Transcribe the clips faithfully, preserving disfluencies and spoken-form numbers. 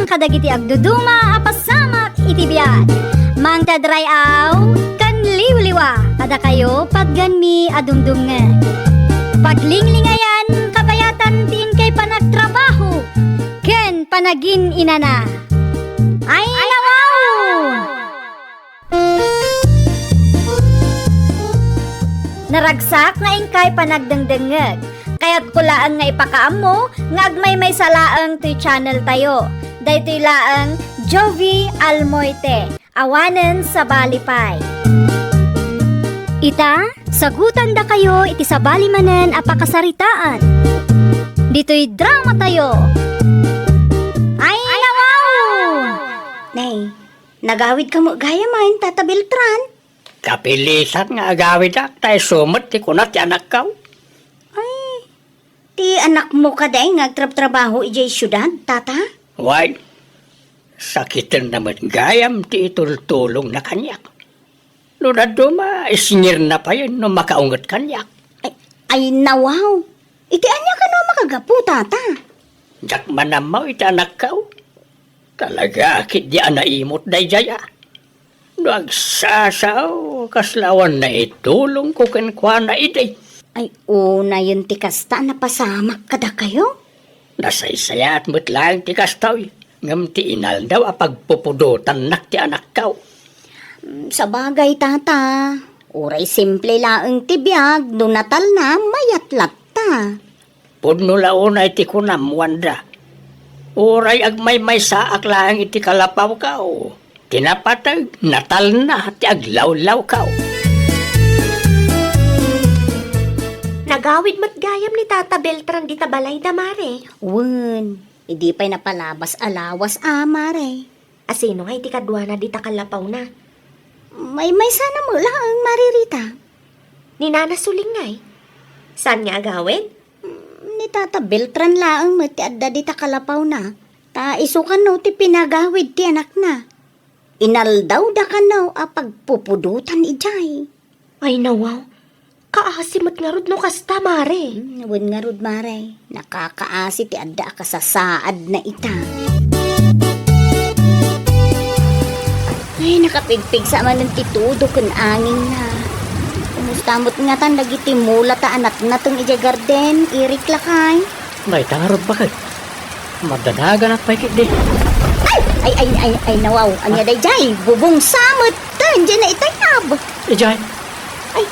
kadagiti agduduma a pasamak iti biag. Mangted ray-aw ken liwliwa kadakayo patgenmi a dumdumngeg. Paglinglingayan kabayatan ti inkay panagtrabaho ken panagin-inana. Ay, nawaw! Naragsak nga inkay panagdengdengngeg. Kayatko laeng nga ipakaammo nga agmaymaysa laeng toy channel tayo. Daytoy laeng Jovie Almoite, awanen sabali pay. Ita, sagutandakayo iti sabali manen a pakasaritaan. Ditoy drama tayo. Ay, nawaw! Nay, nagawidka met gayam, Tata Beltran? Kapilitan nga agawidak, ta isu met ti kuna ti anakko. Ay, ti anakmo kadi nga agtrabtrabaho idiay siudad, Tata? Wen, sakitenna met gayam ti itultulongna kaniak. No dadduma, isngirna pay no makaunget kaniak. Ay, ay, nawaw. Iti ania kano a makagapu, Tata? Diak man ammo iti anakko. Talaga ketdi a naimut daydiay a. No agsasao, kasla awan naitulongko kenkuana idi. Ay, unayen ti kasta a napasamak kadakayo? Nasaysayaat met laeng ti kastoy, ngem ti inaldaw a pagpupudotannak ti anakko. Mm, sabagay, Tata. Uray simple laeng ti biag, no natalna, mayat latta. Pudno la unay ti kunam, Wanda. Uray agmaymaysaak laeng iti kalapawko, ti napateg, natalna ti aglawlawko. Nagawid met gayam ni Tata Beltran dita balayda, Mare. Wen, idi pay napalabas a lawas a, Mare. Asino ngay ti kaduana dita kalapawna? Maymaysana met laeng, Mare Rita. Ni Nana Suling ngay? Saan nga agawid? Mm, ni Tata Beltran laeng met ti adda dita kalapawna. Ta isu kano ti pinagawid ti anakna. Inaldawda kano a pagpupudotan idiay. Ay, nawaw. Kaasi met ngarud no kasta, Mare. Hmm, wen ngarud, Mare. Nakakaasi ti adda a kasasaadna ita. Ay, nakapigpigsa manen ti tudo ken angingna. Kumusta met ngatan dagiti mula ta anakna teng idiay garden, Eric, lakay? Dayta ngarud, baket. Madanaganak pay ketdi. Ay, ay, ay, ay, ay, nawaw. Ania daydiay? Bubong sa met. Tan, diay na itayab. Idiay? Ay,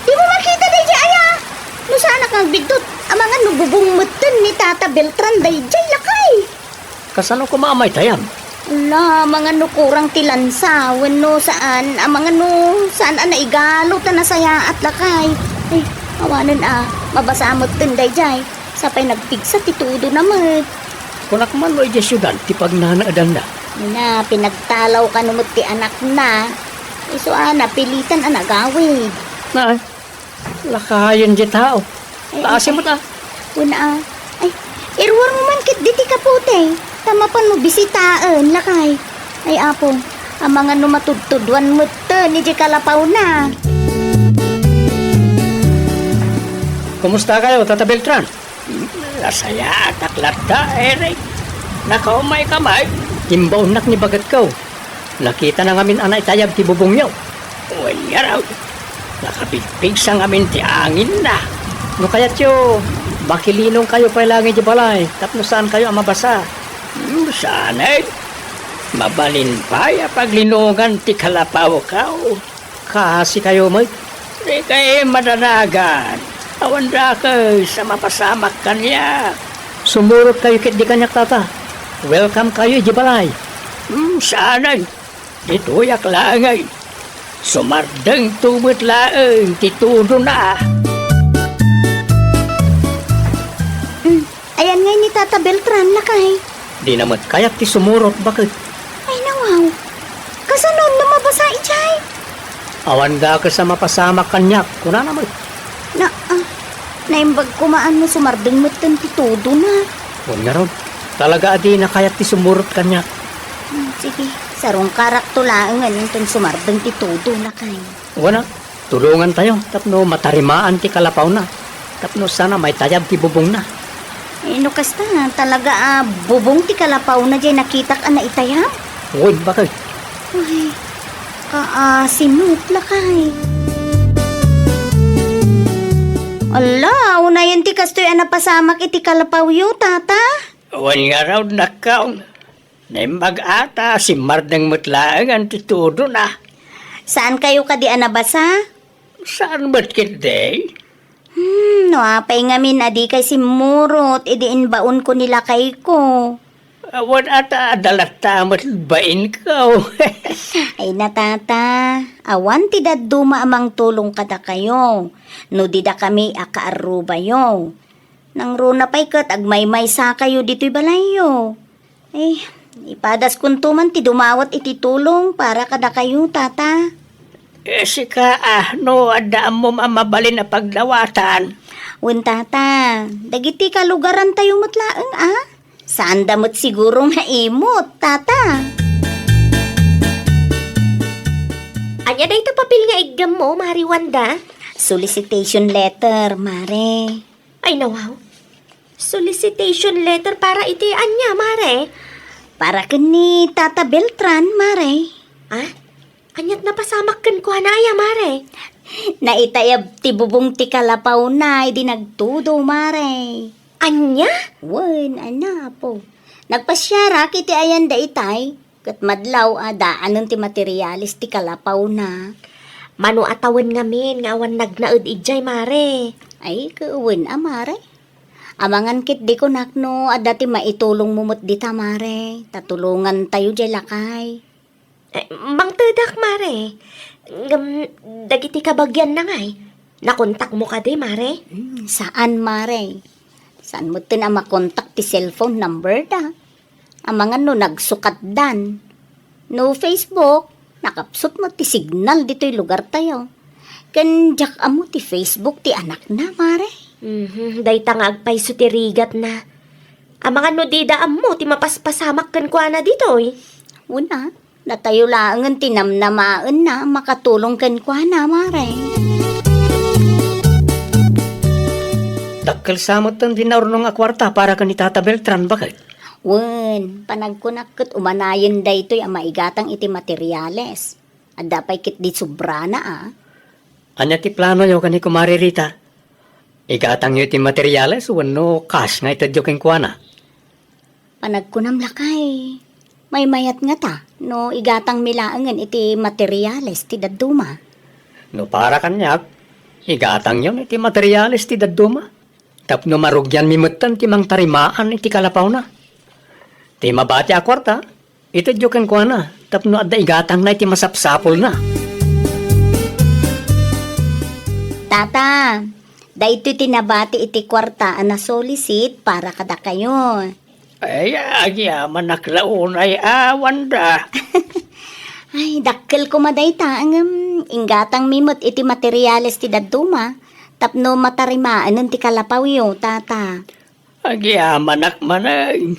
di mo makita daydiay, aya? No saanak nga agbigtot, amangan no bubong metten ni Tata Beltran daydiay, lakay. Kasano koma a maitayab? Ala, amangan no kurang ti lansa, wenno saan, amangan no saan a naigalo ta nasayaat, lakay. Ay, awanen a, mabasa metten daydiay. Sapay nagpigsa ti tudona met. Kunak man no idiay siudad ti pagnanaedanna. Ina, pinagtalaw kano met ti anakna. Isu a, napilitan a nagawid. Ay, lakayen diay tao. Ay, ay, kaasi met a. Kuna a. Ay, iruar mo man ketdi ti kapote. Ta mapan mo bisitaen, lakay. Ay, Apo, amangan no matudtuduan metten idiay kalapawna. Kumusta kayo, Tata Beltran? Nasayaatak latta, Eric. Nakaumay ka met? Timbaonnak ni bagetko. Nakitana ngamin a naitayab ti bubongyo. Wen ngarud, nakapigpigsa ngamin ti anginna. No kayatyo, makilinong kayo pay laeng idiay balay tapno saan kayo a mabasa. Hmm, saan, eh? Mabalin pay a paglinongan ti kalapawko. Kaasi kayo met? Dikay madanagan. Awan dakes a mapasamak kaniak. Sumurot kayo ketdi kaniak, Tata. Welcome kayo idiay balay. Hmm, saan, eh? Ditoyak laeng, eh. Sumardengto met laeng ti tudona. Hmm. Ayan ngay ni Tata Beltran, lakay. Dina met kayat ti sumurot, baket. Ay, nawaw. Kasano no mabasa idiay? Awan dakes a mapasamak kaniak, kunana met. Na, ah, naimbag koma a no sumardeng metten ti tudona. Wen ngarud, talaga a dina kayat ti sumurot kaniak. Hmm, sige, sarungkarakto laengen inton sumardeng ti tudona, lakay. Wen a, tulongantayo tapno matarimaan ti kalapawna, tapno saan a maitayab ti bubongna. Eh, no kasta, talaga a bubong ti kalapawna jay nakitak a naitayab? Wen, baket. Ay, kaasim met, lakay. Ala, unayen ti kastoy a napasamak iti kalapawyo, tata? Wen ngarud, nakkaw. Naimbag a ta simmardeng met laengen ti tudona. Saankayo kadi a nabasa? Saan met ketdi? Hmm, no apay ngamin a dikay simmurot idi imbaonko ni lakayko. Awan a ta adda latta met bainko. Ay na, tata, awan ti dadduma a mangtulong kadakayo no didakami a kaarrubayo. Nangruna pay ket agmaymaysakayo ditoy balayyo. Eh, ipadaskonto man ti dumawat iti tulong para kadakayo, tata. Eh, sika, ah, no adda ammom a mabalin a pagdawatan? Wen, tata, dagiti kalugarantayo met laeng, ah. Saanda met siguro nga imot, tata. Ania dayta papel nga iggammo, Mari Wanda? Solicitation letter, mare. Ay, nawaw. Solicitation letter para iti ania, mare? Para ken ni Tata Beltran, mare. Ah? Aniat napasamak kenkuana aya, mare? Naitayab ti bubong ti kalapawna idi nagtudo, mare. Ania? Wen, ania, apo. Nagpasiarak iti ayan daytay. Ket madlaw a daanen ti materiales ti kalapawna. Mano a tawen ngamin nga awan nagnaed idiay, mare? Ay, ket wen a, mare. Amangan ketdi kunak no adda ti maitulongmo met dita, mare. Ta tulongantayo diay lakay. Eh, mangtedak, mare. Ngem, dagiti kabagianna ngay, nakontakmo kadi, mare? Hmm, saan, mare. Saan metten a makontak ti cellphone number da? Amangan no nagsukatdan. No Facebook, nakapsut met ti signal ditoy lugartayo. Ken diak ammo ti Facebook ti anakna, mare. Mhm, dayta nga agpayso ti rigatna. Amangan no dida ammo ti mapaspasamak kenkuana ditoy. Una, datayo laengen ti namnamaenna a makatulong kenkuana, mare. Dakkel sa metten ti naurnong a kuarta para ken ni Tata Beltran, baket? Wen, panagkunak ket umanayen daytoy a maigatang iti materiales. Adda pay ketdi sobrana, a. Ania ti planoyo ken ni Kumare Rita? Igatangyo iti materiales wenno cash nga itedyo kenkuana? Panagkunam, lakay, maymayat ngata no igatangmi laengen iti materiales ti dadduma? No para kaniak, igatangyon iti materiales ti dadduma tapno marugianmi metten ti mangtarimaan iti kalapawna. Ti mabati a kuarta, itedyo kenkuana tapno adda igatangna iti masapsapulna. Tata, daytoy ti nabati iti kuarta a nasolisit para kadakayo. Ay, agyamanak la unay a, Wanda. Ay, dakkel koma dayta, ngem inggatangmi met iti materiales ti dadduma tapno matarimaenen ti kalapawyo, tata. Agyamanak manen.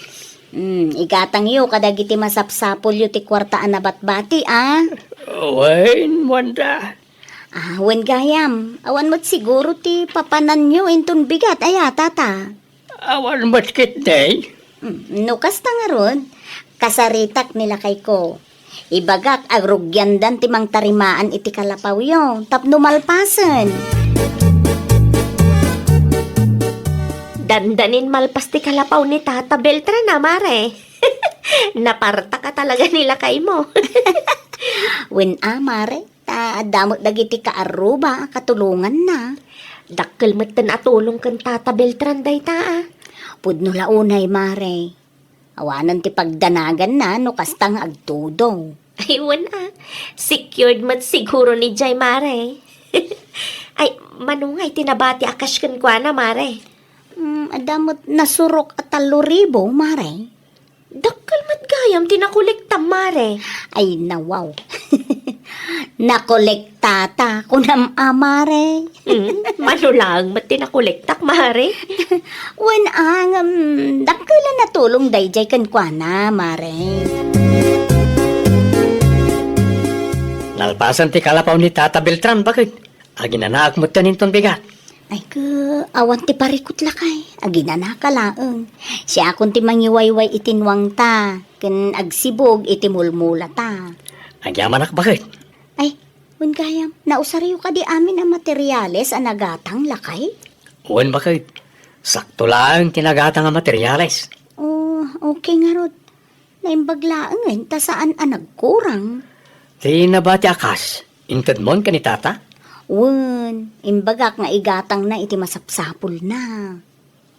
Hmm, igatangyo kadagiti masapsapulyo ti kuarta a nabatbati, a. Wen, Wanda. Ah, wen gayam, awan met siguro ti papananyo inton bigat, aya, tata? Awan met ketdi. Hmm, no kasta ngarud, kasaritak ni lakayko. Ibagak a rugiandan ti mangtarimaan iti kalapawyo tapno malpasen. Dandanin malpas ti kalapaw ni Tata Beltran a, mare. Napartak a talaga ni lakaymo. Wen a, mare, ta adda met dagiti kaarruba a katulonganna. Dakkel metten a tulong ken Tata Beltran dayta a. Pudno la unay, mare. Awanen ti pagdanaganna no kasta nga agtudo. Ay, wen a. Secured met siguro ni jay, mare. Ay, mano ngay ti nabati a cash kenkuana, mare? Mm, adda met nasurok a tallo ribu, mare. Dakkel met gayam ti nakolektam, mare. Ay, nawaw. Nakolektata, kunam a, mare. Mm, mano laeng met ti nakolektak, mare. Wen a, ngem, dakkel a natulong dayjay kenkuana, mare. Nalpasen ti kalapaw ni Tata Beltran, baket? Aginanaak metten inton bigat. Ay, ka, awan ti parikut lakay. Aginanaka laeng. Siakon ti mangiwayway iti nuangta, ken agsibug iti mulmulata. Agyamanak, baket. Ay, wen gayam, nausaryo kadi amin a materyales a nagatang lakay? Wen, baket. Sakto laeng ti nagatang a materyales. Oh, okay ngarud. Naimbag laengen ta saan a nagkurang. Ti nabati a kas, intedmon ken ni Tata? Wen, imbagak nga igatangna iti masapsapulna.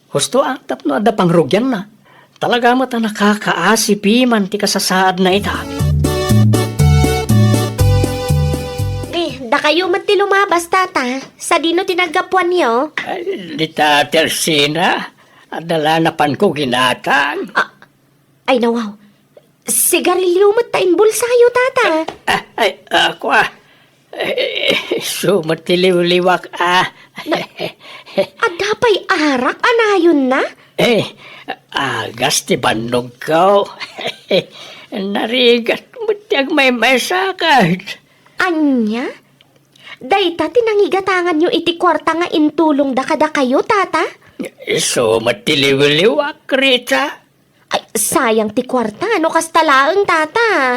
Husto a, tapno adda pangrugianna. Talaga met a nakakaasi piman ti kasasaadna ita. Ni, dakayo met ti lumabas, Tata. Sadino ti naggapuanyo? Ay, dita, Tersina. Adda la napanko ginatang. Ah, Ay, nawaw. Sigarilyo met ta inbulsayo, Tata. Ah, ay, ako, ah. Eh, isu met ti liwliwak, ah. Na, adda pay arak a nayonna? Eh, agas ti bannogko. Narigat met ti agmaymaysakan. Ania? Dayta ti nangigatanganyo iti kuarta nga intulongda kadakayo, Tata? Isu met ti liwliwak, Rita. Ay, sayang ti kuarta no kasta laeng, Tata.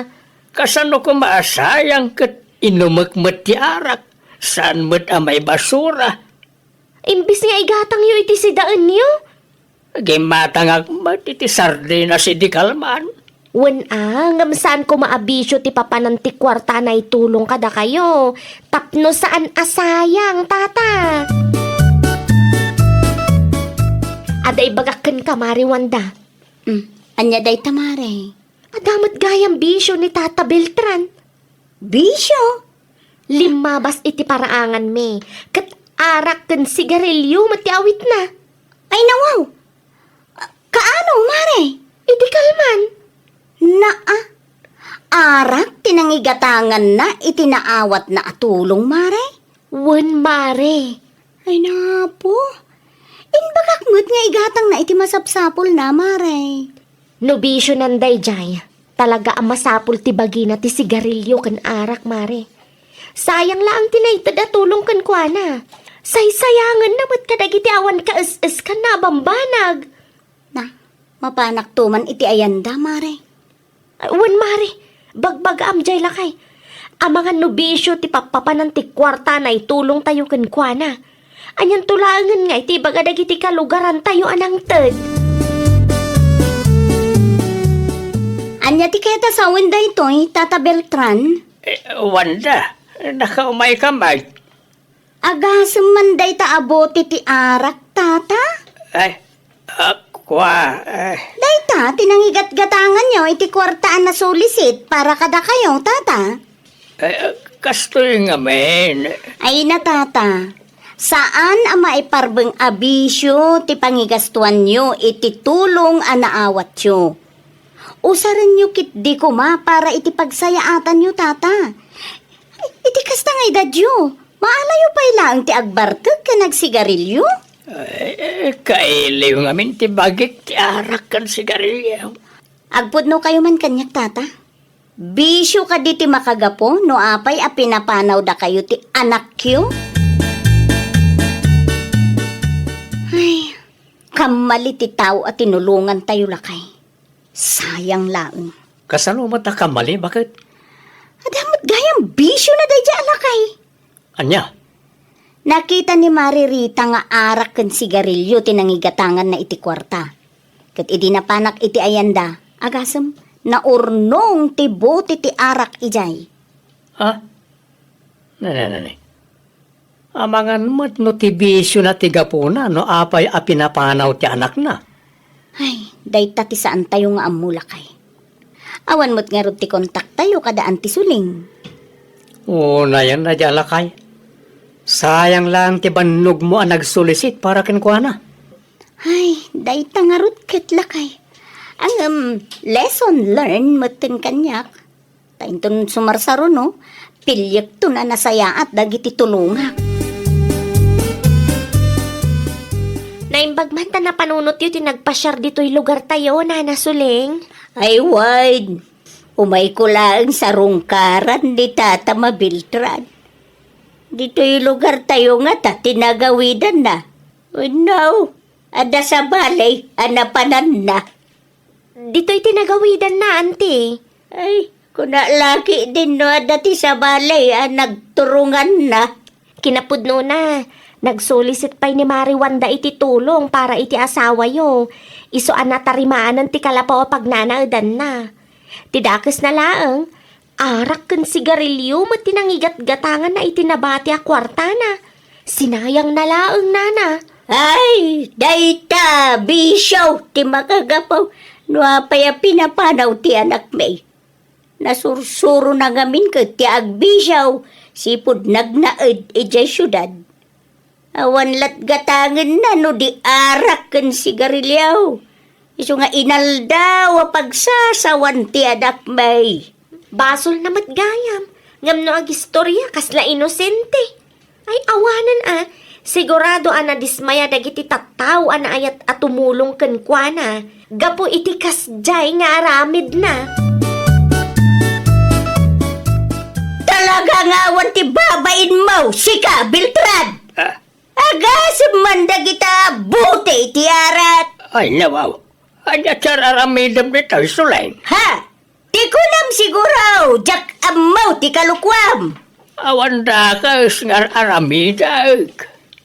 Kasano koma a sayang ket inumek met ti arak? Saan met a maibasura? Imbis nga igatangyo iti sidaenyo? Gimmatangak met iti sardinas idi kalman. Wen a, ngem saan koma a bisio ti papanan ti kuarta a naitulong kadakayo. Tapno saan a sayang, Tata. Adda ibagak kenka, Mari Wanda. Mm. Ania dayta, Mare? Adda met gayam bisio ni Tata Beltran. Bisio? Limmabas iti paraanganmi, ket arak ken sigarilyo met ti awitna. Ay, nawaw! Kaano, Mare? Idi kalman. Naa, arak ti nangigatanganna iti naawatna a tulong, Mare? Wen, Mare. Ay, napo. Imbagak met nga igatangna iti masapsapulna, Mare. No bisionan daydiay, talaga a masapul ti bagina ti sigarilyo ken arak, Mare. Sayang laeng ti naited a tulong kenkuana. Saysayangenna met kadagiti awan kaes-eskanna a bambanag. Na, mapanakto man iti ayanda, Mare. Ay, wen, Mare, bagbagaam jay lakay. Amangan no bisio ti pappapanan ti kuarta a naitulongtayo kenkuana. Anianto laengen nga iti ibaga dagiti kalugarantayo a nangted? Ania ti kayat a sawen daytoy, Tata Beltran? Eh, Wanda, nakaumayka met. Agasem man dayta a bote ti arak, Tata? Ay, ah, kua, eh. Dayta ti nangigatgatanganyo iti kuarta a nasulisit para kadakayo, Tata? Eh, kastoy ngamin. Ay na, Tata. Saan a maiparbeng a bisio ti pangigastuanyo iti tulong a naawatyo. Usarenyo ketdi koma para iti pagsayaatanyo, Tata. Iti kasta nga edadyo, maalayo pay laeng ti agbartek ken agsigarilyo? Ay, kailiw ngamin ti bagik ti arak ken sigarilyo. Agpudnokayo man kaniak, Tata. Bisio kadi ti makagapu no apay a pinapanawdakayo ti anakyo? Ay, kammali ti tao a tinulongantayo, lakay. Sayang laeng. Kasano met a kammali, baket? Adda met gayam bisiona daydiay a lakay. Ania? Nakita ni Mari Rita nga arak ken sigarilyo ti nangigatanganna iti kuarta. Ket idi napanak iti ayanda, agasem, naurnong ti bote ti arak idiay. Ha? Nani, nani? Amangan met no ti bisiona ti gapuna no apay a pinapanaw ti anakna. Ay, dayta ti saantayo nga ammo, lakay. Awan met ngarud ti kontaktayo kada Anti Suling. Unayen a di alakay. Sayang laeng ti bannogmo a nagsulisit para kenkuana. Ay, dayta ngarud ket, lakay. Ngem, lesson learned metten kaniak. Ta inton sumarsaruno, piliekton a nasayaat dagiti tulongak. Naimbag man ta napanunotyo ti nagpasiar ditoy lugartayo, Nana Suling. Ay, wen. Umayko laeng sarungkaran ni Tata Mabiltran. Ditoy lugartayo ngata ti nagawidanna. Wenno, adda sabali a napananna. Ditoy ti nagawidanna, anti. Ay, kuna lakidin no adda ti sabali a nagturonganna. Kinapudnona, nagsulisit pay ni Mari Wanda iti tulong para iti asawayo. Isu a natarimaanen ti kalapaw a pagnanaedanna. Ti dakesna laeng, arak ken sigarilio met ti nangigatgatanganna iti nabati a kuartana. Sinayangna laeng, nana. Ay, dayta, bisio ti makagapu no apay a pinapanaw ti anakmi. Nasursurona ngamin ket ti agbisio sipud nagnaed idiay siudad. Awan latgatangenna no di arak ken sigarilio. Isu nga inaldaw a pagsasawan ti anakmi. Basolna met gayam, ngem no agistoria, kasla inosente. Ay, awanen a, sigurado a nadismaya dagiti tattao a naayat a tumulong kenkuana gapu iti kasdiay nga aramidna. Talaga nga awan ti babainmo, sika, Beltran! Ah? Agasem man dagita buti ti arat! Ay, nawaw. Ania ti ar-aramidem ditoy, Suleng? Ha? Ti kunam siguro, diak ammo ti kalukuam. Awan dakes nga ar-aramidek.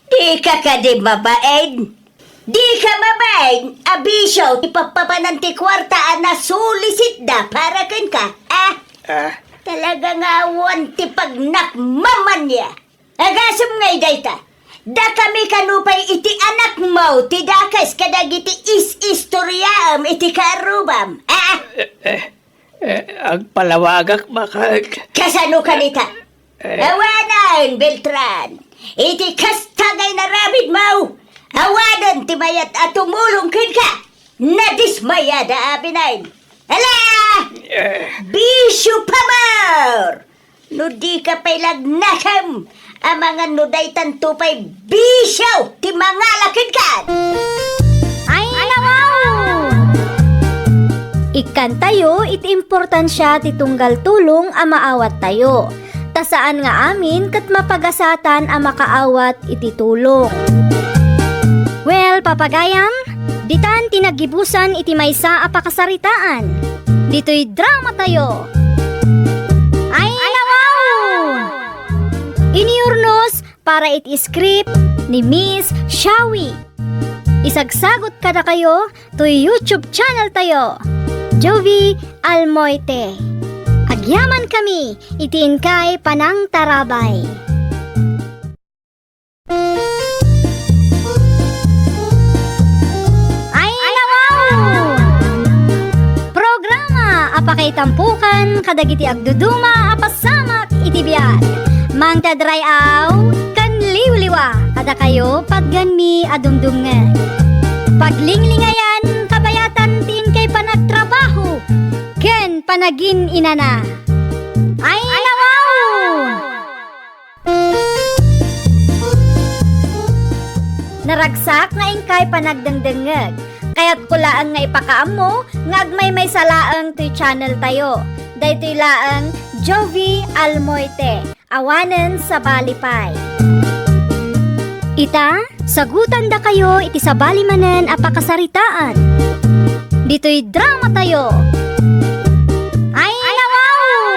Dika kadi mabain? Dika mabain a bisio ti pappapanan ti kuarta a nasulisitda para kenka, a? Ah. Talaga nga awan ti pagnakmamanna. Agasem ngay dayta. Dakami kano pay iti anakmo ti dakes kadagiti is-istoriaem iti karrubam, a? Eh, eh, eh, agpalawagak, baket. Kasano kanita? Eh. Awanen, Beltran. Iti kasta nga inaramidmo, awanen ti mayat a tumulong kenka. Nadismayada, abinain. Ala! Eh. Bisio, pabor! No dika pay lagnakem, amangan no daytanto pay bisio ti mangala kenka. Ay, nawaw! Ikkantayo iti importansia ti tunggal tulong a maawattayo. Ta saan nga amin ket mapagasatan a makaawat iti tulong. Well, papagayam, ditan ti naggibusan iti maysa a pakasaritaan. Ditoy dramatayo. Ay, nawaw! Iniurnos para iti script ni Miss Shawi. Isagsagut kadakayo toy YouTube channel tayo, Jovie Almoite. Agyamankami iti inkay panangtarabay. Ay, nawaw! Programa a pakaitampukan kadagiti agduduma a pasamak iti biag. Mangted ray-aw ken liwliwa kadakayo patgenmi a dumdumngeg. Paglinglingayan, kabayatan ti inkay panagtrabaho ken panagin-inana. Ay, nawaw! Naragsak nga inkay panagdengdengngeg. Kayatko laeng nga ipakaammo nga agmaymaysa laeng toy channel tayo. Daytoy laeng Jovie Almoite. Awanen sabali pay. Ita, sagutandakayo iti sabali manen a pakasaritaan. Ditoy dramatayo. Ay, nawaw!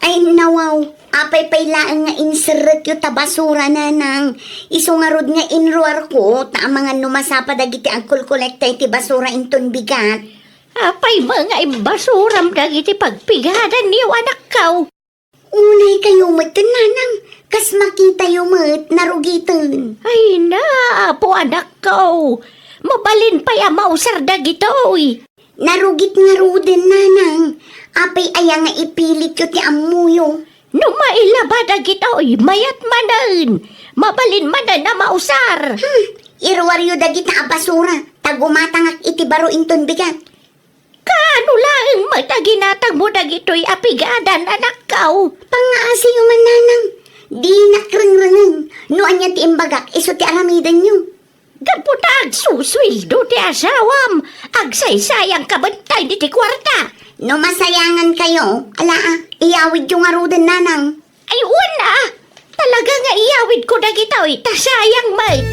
Ay, nawaw, apay pay laeng nga inserrekyo ta basura, nanang? Isu ngarud nga inruarko, ta amangan no masapa dagiti agkolkolekta iti basura inton bigat. Apay met nga imbasuram dagiti pagpigadanyo, anakko? Unay kayo met, nanang, kas makitayo met, narugiten. Ay na, apo, anakko. Mabalin pay a mausar dagitoy. Narugit ngaruden, nanang. Apay aya nga ipilityo ti ammoyo? No mailaba dagitoy, mayat manen. Mabalin manen a mausar. Hmm, iruaryo dagita a basura, ta gumatangak iti baro inton bigat. Kaano laeng met a ginatangmo dagitoy a pigadan, anakko? Pangngaasiyo man, nanang. Dinak rengrengen no ania ti imbagak isu ti aramidenyo. Gapu ta agsusueldo ti asawam, agsaysayangka met iti kuarta. No masayangankayo, ala, iyawidyo ngaruden, nanang. Ay, wen a! Awidko dagitoy, ta sayang met.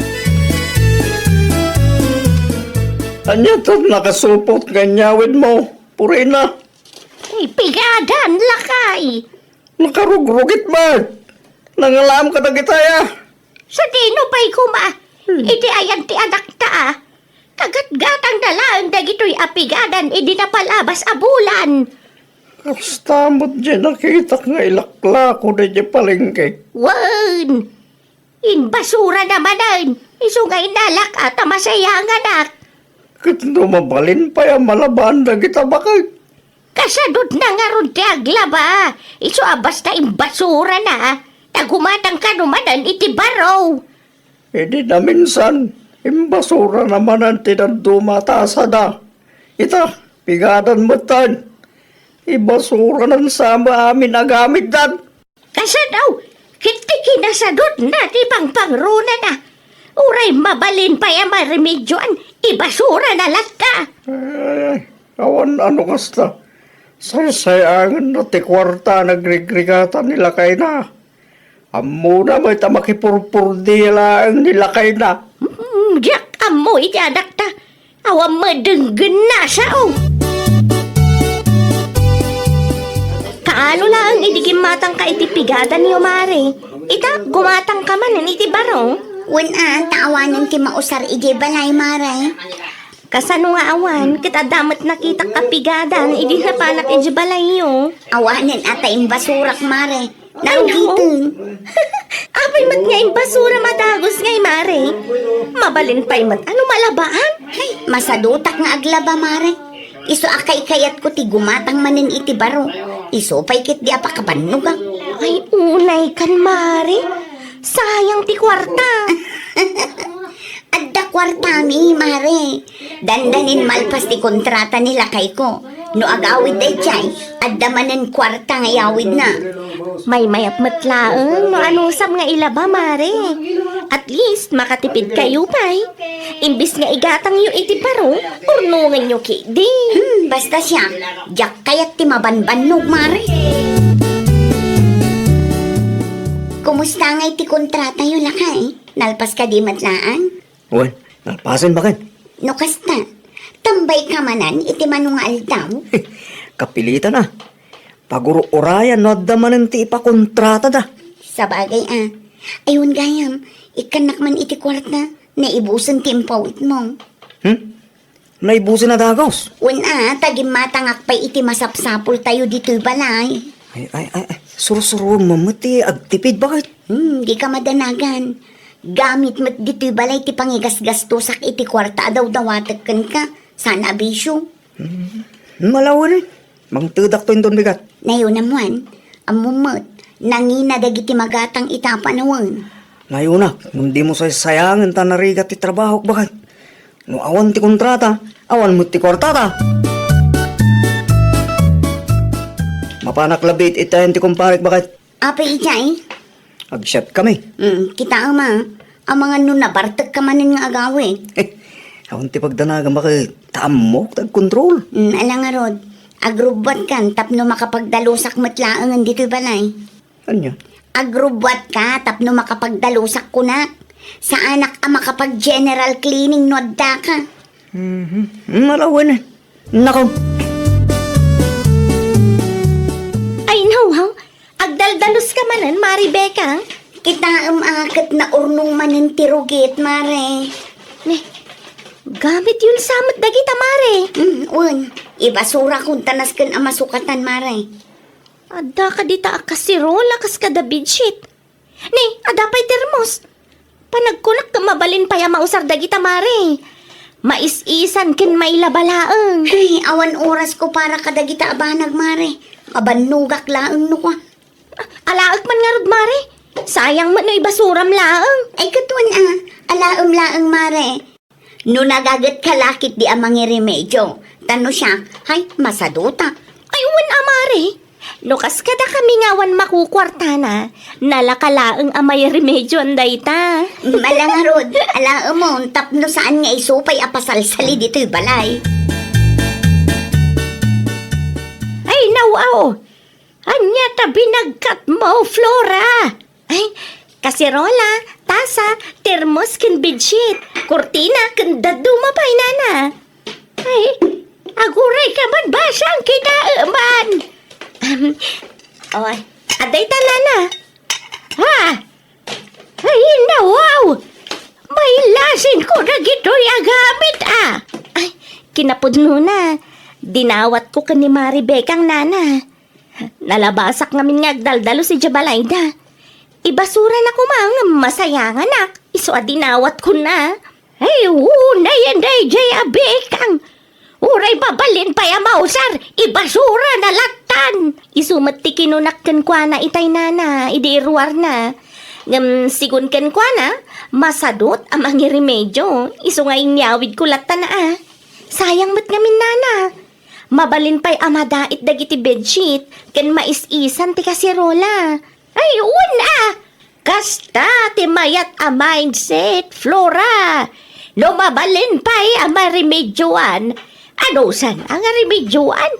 Ania ta nakasupot nga inyawidmo, Purina? Ay, pigadan, lakay. Nakarugrugit met. Nangalaam kadagitay, a. Sadino pay koma? Hmm. Iti ayan ti anakta, a. Kagatgatangna laeng dagitoy a pigadan idi napalabas a bulan. Kasta met diay nakitak nga ilaklako daydiay palengke. Wen, imbasurana manen, isu nga inalak-ak ta masayanganak. Ket no mabalin pay a malabaan dagita baket? Kasadutna ngarud ti aglaba, isu a basta imbasurana, ta gumatangka no manen iti baro. Idi naminsan, imbasurana manen ti dadduma a tasada. Ita, pigadan metten. Ibasuranan sa amin a gamitdan. Kasano? Ket ti kinasadutna ti pangpangrunana. Uray mabalin pay a maremedioan, ibasurana latta. Eh, awan a no kasta. Saysay-angenna ti kuarta a nagrigrigatan ni lakayna. Ammona met a makipurpurdia laeng ni lakayna. Hmm, diak ammo iti anakta. Awan met denggenna, sao? Kaano laeng idi gimmatangka iti pigadanyo, Mare? Ita, gumatangka manen iti baro? Wen a, ta awanen ti mausar idiay balay, Mare. Kasano nga awan? Ket adda met nakitak a pigadan idi napanak idiay balayyo. Awanen a ta imbasurak, Mare. Narugiten. Apay met nga imbasura madagus ngay, Mare? Mabalin pay met a no malabaan? Ay, masadutak nga aglaba, Mare. Isu a kaykayatko ti gumatang manen iti baro. Isu pay ketdi a pakabannogak. Ay, unaykan, Mare. Sayang ti kuarta. Adda kuartami, Mare. Dandanin malpas ti kontrata ni lakayko. No agawid daydiay, adda manen kuarta nga iyawidna. Maymayat met laeng no anusam nga ilaba, Mare. At least, makatipidkayo pay. Imbis nga igatangyo iti baro, urnongenyo ketdi. Hmm, basta siak, diak kayat ti mabanbannog, Mare. Kumusta ngay ti kontratayo, lakay? Nalpas kadi met laeng? Wen, nalpasen, baket. No kasta, tambayka manen iti mano nga aldaw? Kapilitan a. Pagur-urayan no adda manen ti ipakontratada. Sabagay a. Ay, wen gayam, ikkannak man iti kuarta, naibusen ti impawitmo. Hmm? Naibusen a dagus. Wen a, ta gimmatangak pay iti masapsapultayo ditoy balay. Ay, ay, ay, ay. Sursuruem met ti agtipid, baket. Hmm, dika madanagan. Gamit met ditoy balay ti pangigasgastosak iti kuarta a dawdawatek kenka. Saan a bisio. Hmm. Malawen, eh. Mangtedakto inton bigat. Nayonam, Juan. Ammom met, nangina dagiti magatang ita a panawen. Nayonak, ngem dimo saysayangen ta narigat ti trabahok, baket. No awan ti kontrata, awan met ti kuartata. Mapanak labi it-itayan ti kumparek, baket. Apay idiay? Agsiat kami. Mm, kitaem a. Amangan no nabartekka manen nga agawid. Awan ti pagdanagam a ket ta ammok ti agkontrol. Mm, ala ngarud. Agrubbuatkan tapno makapagdalusak met laengen ditoy balay. Ania? Agrubbuatka tapno makapagdalusak kunak. Saanak a makapag-general cleaning no addaka. Mhm. Malawen, eh. Nako. Ay, no, ha? Agdaldaluska manen, Mari Bekang? Kitaem a ket naurnong manen ti rugit, Mare. Ne, gamit yun sa met dagita, Mare. Mm, wen. Ibasura kun ta nasken a masukatan, Mare. Adda kadita a kasirol a kas kada bedsheet. Ne, adda pay termos. Panagkunak ket mabalin pay a mausar dagita, Mare. Mais-isan ken mailaba laeng. Ay, awan orasko para kadagita a banag, Mare. Mabannogak laeng no kua. Ah, alaek man ngarud, Mare. Sayang met no ibasuram laeng. Ay, ket wen a, alaem laeng, Mare. No nagagetka la ketdi a mangiremedio, ta no siak, hay, masaduta. Ay, wen a, Mare. No kas kadakami nga awan makukuartana, nalaka laeng a mairemedioan dayta. Mala ngarud, alaemon, tapno saan nga isu pay a pasalsali ditoy balay. Ay, nawaw! Ania ta binagkatmo, Flora? Ay, Kaserola, tasa, termos ken bedsheet, kurtina ken dadduma pay, nana. Ay, aguray ka man basang kitaeman. Ahem. Oy, adda ita, nana. Ha? Ay, nawaw! Mailasin ko dagitoy a gamit, a. Ay, kinapudnona. Dinawatko ken ni Mari Bekang, nana. Nalabasak ngamin nga agdaldalus idiay balayda. Ibasura na koma ngem masayanganak, isu a dinawatkona. Ay, unayen daydiay a Bekang. Uray mabalin pay a mausar, ibasurana lattan. Isu met ti kinunak kenkuana itay, nana, idi iruarna. Ngem sigun kenkuana, masadut a mangiremedio, isu nga inyawidko lattan a. Sayang met ngamin, nana. Mabalin pay a madait dagiti bedsheet ken mais-isan ti kaserola. Ay, wen a! Kasta ti mayat a mindset, Flora. No mabalin pay a maremedioan, anusan a nga remedioan?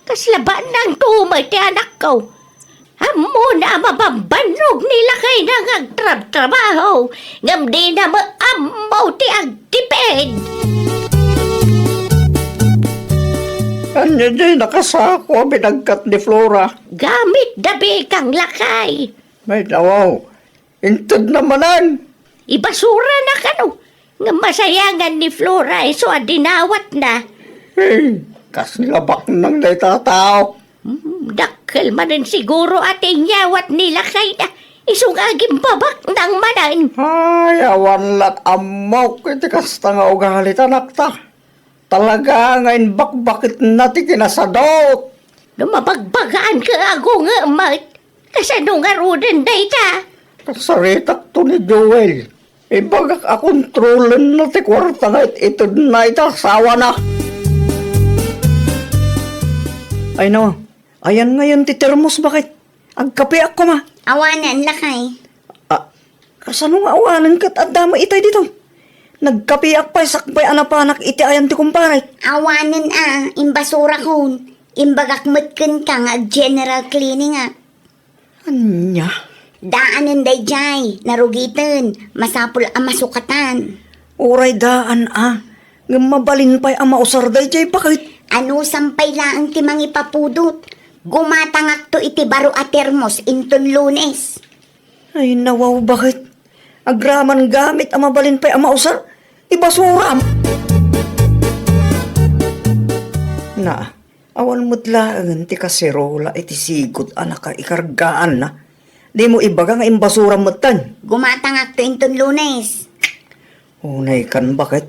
Kasla bannang tumay ti anakko. Ammona a mabambannog ni lakayna nga agtrabtrabaho, ngem dina met ammo ti agtipid. Ania diay nakasako a binagkat ni Flora? Gamit da Bekang, lakay. Ay, nawaw. Intedna manen. Ibasurana kano. Ngem masayangan ni Flora isu a dinawatna. Hey, kasla baknang dayta a tao. Hmm, dakkel manen siguro a ti inyawat ni lakayna. Isu nga agimbabaknang manen. Ay, awan lat ammok iti kasta nga ugali ti anakta. Talaga nga imbakbaketna ti kinasadut. No mabagbagaanka a gungemet, kasano ngaruden dayta? Kasaritakto ni Joel. Ibagak a kontrolenna ti kuarta nga it-itedna iti asawana. Ay no, ayan ngayon ti termos, baket? Agkapeak koma. Awanen, lakay. Ah, kasano nga awanen ket adda met itay ditoy? Nagkapeak pay sakbay a napanak iti ayan ti kumparek. Awanen a, imbasurakon. Imbagak met kenka nga ag-general cleaning a. Ania? Daanen daydiay, narugiten, masapul a masukatan. Uray daan a, ngem mabalin pay a mausar daydiay, baket? Anusan pay laeng ti mangipapudot? Gumatangakto iti baro a termos inton Lunes. Ay, nawaw, baket? Agraman gamit a mabalin pay a mausar, ibasuram. Na, awan met laeng ti kaserola iti sigud a nakaikargaanna. Dimo ibaga nga imbasuram metten. Gumatangakto inton Lunes. Unay kan, baket?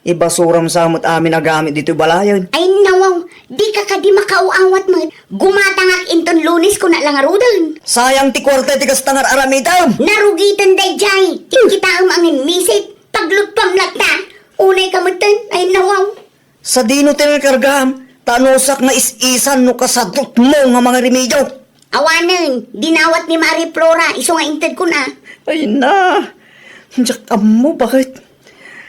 Ibasuram sa met amin a gamit ditoy balayen. Ay, nawaw, dika kadi makaaw-awat met. Gumatangak inton Lunes, kuna la ngaruden. Sayang ti kuarta iti kasta nga ar-aramidem. Narugiten daydiay. Ti kitaem a ngimmisit. Pagluttuam latta. Unay ka metten. Ay, nawaw. Sadino ti nakargaam? Ta anusak nga is-isan no kasadutmo nga mangiremedio. Awanen, dinawat ni Mari Flora, isu nga intedkon a. Ay na, diak ammo, baket?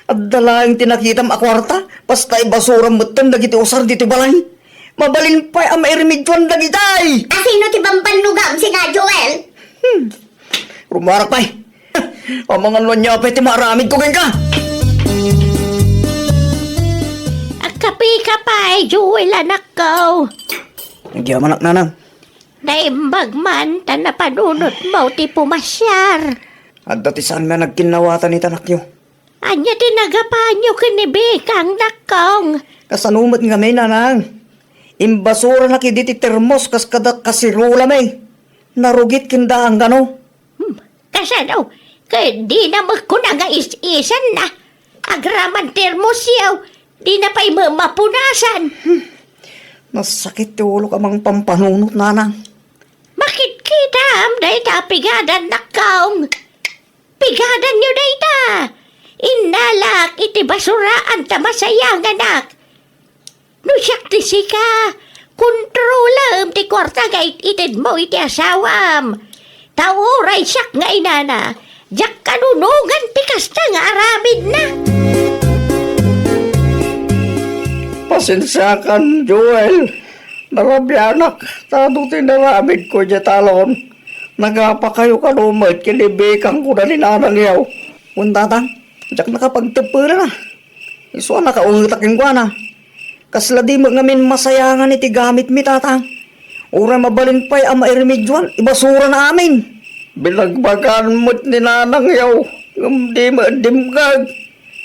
Adda laeng ti nakitam a kuarta, basta ibasuram metten dagiti usar ditoy balay. Mabalin pay a mairemedioan dagitay. Asino ti bambannogam, sika, Joel? Hmm. Rumarak pay. Amangan no ania pay ti maaramidko kenka. Agkapeka pay, Joel, anakko. Agyamanak, nanang. Naimbag man ta napanunotmo ti pumasiar. Adda ti saan nga nagkinnawatan iti anakyo. Ania ti nagapanyo ken ni Bekang, nakkong? Kasano met ngamin, nanang? Imbasuranak idi ti termos kas kada kaserolami. Narugit ken daan gano. Hmm, kasano? Ket dina met kuna nga is-isanna. Agraman termosyo, dina pay met mapunasan. Hmm. Nasakit ti ulok a mangpampanunot, nanang. Makitkitaam dayta a pigadan, nakkong. Pigadanyo dayta. Innalak iti basuraan ta masayanganak. No siak ti sika, kontrolem ti kuarta nga it-itedmo iti asawam. Ta uray siak nga inana, diak kanunongan ti kasta nga aramidna. Pasensiakan, Joel. Narabianak, ta adu ti naramidko idiay talon. Nagapakayo kano met ken ni Bekang kuna ni Nanang Yaw. Wen, Tatang, diak nakapagtebpena. Isu a nakaungetak kenkuana. Kasla di met ngamin masayangan iti gamitmi, Tatang. Uray mabalin pay a mairemedioan, ibasurana amin. Binagbagan met ni Nanang Yaw, ngem di met dimngeg.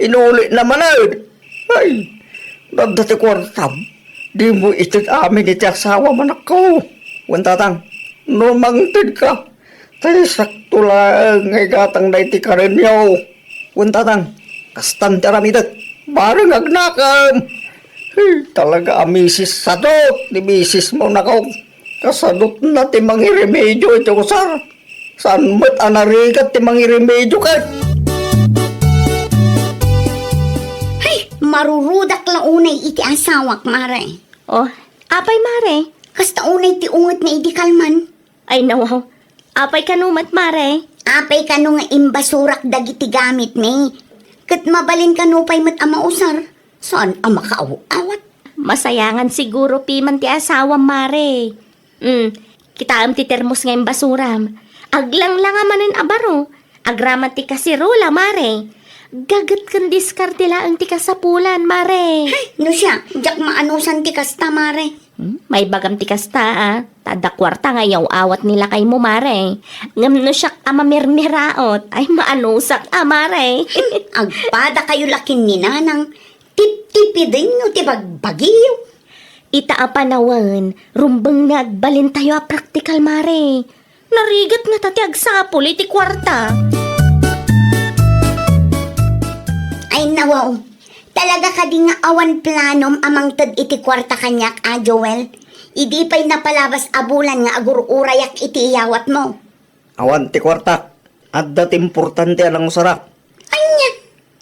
Inulina manen. Ay, no adda ti kuartam, dimo ited amin iti asawam, anakko. Wen, Tatang, no mangtedka, tay sakto laeng nga igatangna iti karenyo. Wen, Tatang, kastan ti aramidek. Bareng agnakem. Ay, talaga a misis sadot ni misismo, anakko. Kasadotna ti mangiremedio iti usar. Saan met a narigat ti mangiremedio ket? Hay, marurudak la unay iti asawak, Mare. Oh, apay, Mare? Kasta unay ti ungetna idi kalman. Ay, nawaw. Apay kano met, Mare? Apay kano nga imbasurak dagiti gamitmi? Ket mabalin kano pay met a mausar? Saan a makaaw-awat? Masayangan siguro piman ti asawam, Mare. Mm, kitaem ti termos nga imbasuram. Aglanglang a manen a baro. Agraman ti kaserola, Mare. Gaget ken diskarte laeng ti kasapulan, Mare. Hay, no siak, diak maanusan ti kasta, Mare. Hmm, maibagam ti kasta, a. Ta adda kuarta nga iyaw-awat ni lakaymo, Mare. Ngem no siak a mamirmiraot, ay maanusak a, Mare. Agpadakayo la ken ni Nanang, tiptipidenyo ti bagbagiyo. Ita a panawen, rumbeng nga agbalintayo a praktikal, Mare. Narigat ngata ti agsapul iti kuarta. Ay, nawaw. Talaga kadi nga awan planom a mangted iti kuarta kaniak, a, Joel? Idi pay napalabas a bulan nga agur-urayak iti iyawatmo. Awan ti kuartak. Adda ti importante a nangusarak. Ania?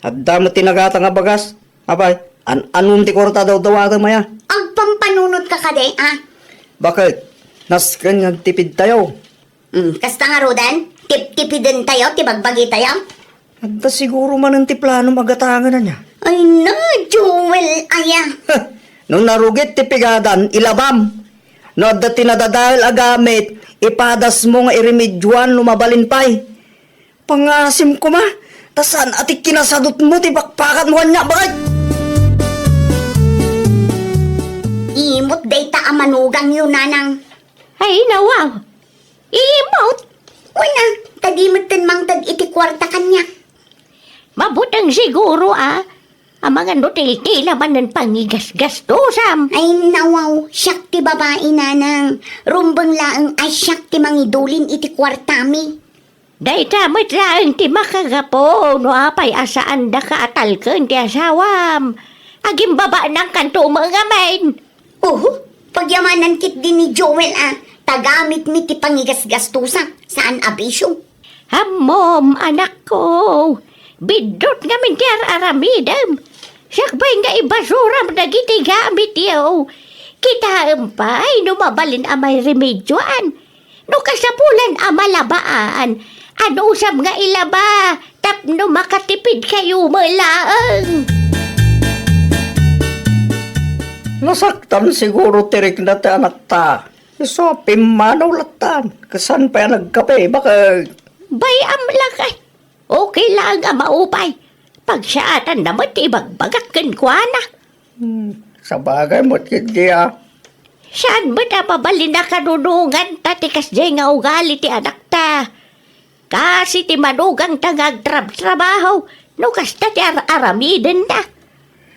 Adda met ti nagata nga bagas. Apay, an-anom ti kuarta a dawdawatem aya? Agpampanunotka kadi, a? Baket, nasken nga agtipidtayo. Hmm, kasta ngaruden, tiptipidentayo ti bagbagitayo? Adda siguro manen ti planom a gatangen ania? Ay na, Joel, aya. No narugit ti pigadan, ilabam. No adda ti nadadael a gamit, ipadasmo nga iremedioan no mabalin pay. Pangasim koma, ta saan a ti kinasadutmo ti pakpakatmo kaniak, baket? Imot dayta a manugangyo, Nanang. Ay, nawaw. Imot? Wen a, ta di metten mangted iti kuarta kaniak. Mabuteng siguro, a. Amangan no tiltila manen pangigasgastosam. Ay, nawaw, siak ti babai, Nanang. Rumbeng laeng a siak ti mangidulin iti kuartami. Dayta met laeng ti makagapu no apay a saandaka a talken ti asawam. Agimbabaanankanto met ngamin. Oho, pagyamanan ketdi ni Joel a, ta gamitmi ti pangigasgastosak, saan a bisio. Ammom, anakko, biddut ngamin ti ar-aramidem. Sakbay nga ibasuram dagiti gamityo. Kitaem pay no mabalin a mairemedioan. No kasapulan a malabaan, anusam nga ilaba tapno makatipidkayo met laeng. Nasaktan siguro ti rikna ti anakta. Isu a pimmanaw lattan. Ket saan pay a nagkape, baket? Bay-am lakay. Okay laeng a maupay. Pagsaatanna met ti ibagbagak kenkuana. Hmm, sabagay met ketdi a. Saan met a mabalin a kanunonganta ti kasdiay nga ugali ti anakta. Kasi ti manugangta nga agtrabtrabaho no kasta ti ar-aramidenna.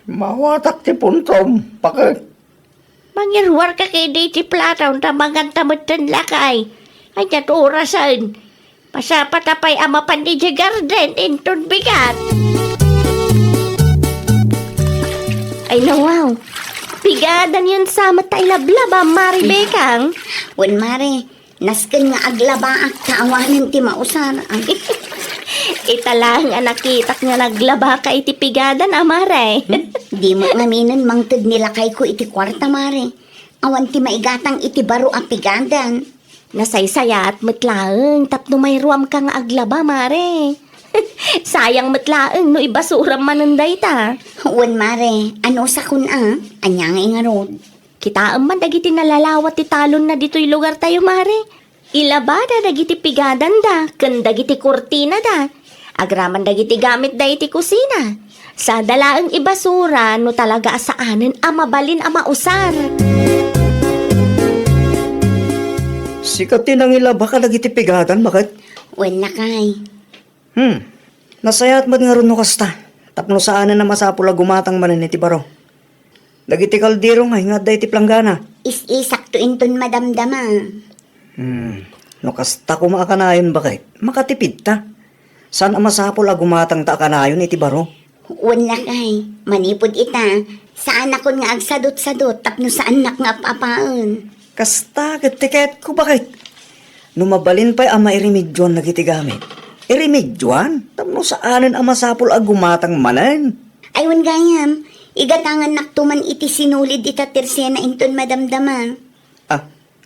Mawatak ti puntom, baket. Mangiruarka ketdi iti platom ta manganta metten lakay. Ania ti orasen? Masapata pay a mapan idiay garden inton bigat. Ay, nawaw. Pigadan yun sa met ta ilablaba, Mari Bekang. Wen, Mare, nasken nga aglabaak ta awanen ti mausar. Ita laeng a nakitak nga naglabaka iti pigadan, a, Mare. Di met ngaminen mangted ni lakayko iti kuarta, Mare. Awan ti maigatang iti baro a pigadan. Nasaysayaat met laeng tapno mayruamka nga aglaba, Mare. Sayang met laeng no ibasuram manen dayta. Wen, Mare, anusakon a, ania ngay ngarud? Kitaem man dagiti nalalawat ti talonna ditoy lugartayo, Mare. Ilabada dagiti pigadanda ken dagiti kurtinada. Agraman dagiti gamitda iti kusina. Sada laeng ibasura no talaga a saanen a mabalin a mausar. Sika ti nangilaba kadagiti pigadan, baket? Wen, lakay. Hmm. Nasayaat met ngarud no kasta, tapno saanen a masapul a gumatang manen iti baro. Dagiti kaldero nga adda iti planggana. Is-isakto inton madamdama. Hmm. No kasta koma a kanayon, baket, makatipidta. Saan a masapul a gumatangta a kanayon iti baro. Wen, lakay, manipud ita, saanakon nga agsadutsadut tapno saannak nga ap-apaen. Kasta ket ti kayatko, baket. No mabalin pay a mairemedioan dagiti gamit, iremedioan tapno saanen a masapul a gumatang manen. Ay, wen gayam, igatangannakto man iti sinulid ita tersena inton madamdama. Ah,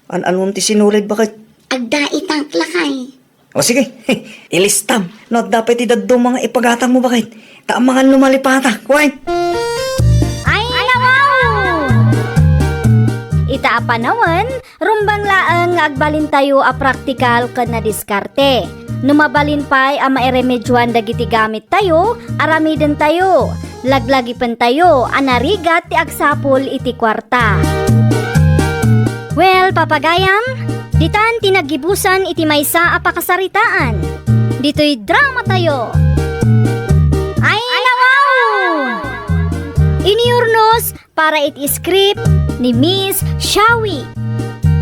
an-anon ti sinulid, baket? Agdaitak, lakay. O sige, ilistam. No adda pay ti dadduma nga ipagatangmo, baket, ta amangan no malipatak, wen? Ay, nawaw! Ita a panawen, rumbeng laeng nga agbalintayo a praktikal ken nadiskarte. No mabalin pay a mairemedioan dagiti gamittayo, aramidentayo. Laglagipentayo a narigat ti agsapul iti kuarta. Well, papagayam, ditan ti naggibusan iti maysa a pakasaritaan. Ditoy dramatayo. Ay, nawaw! Iniurnos para iti script ni Miss Shawi.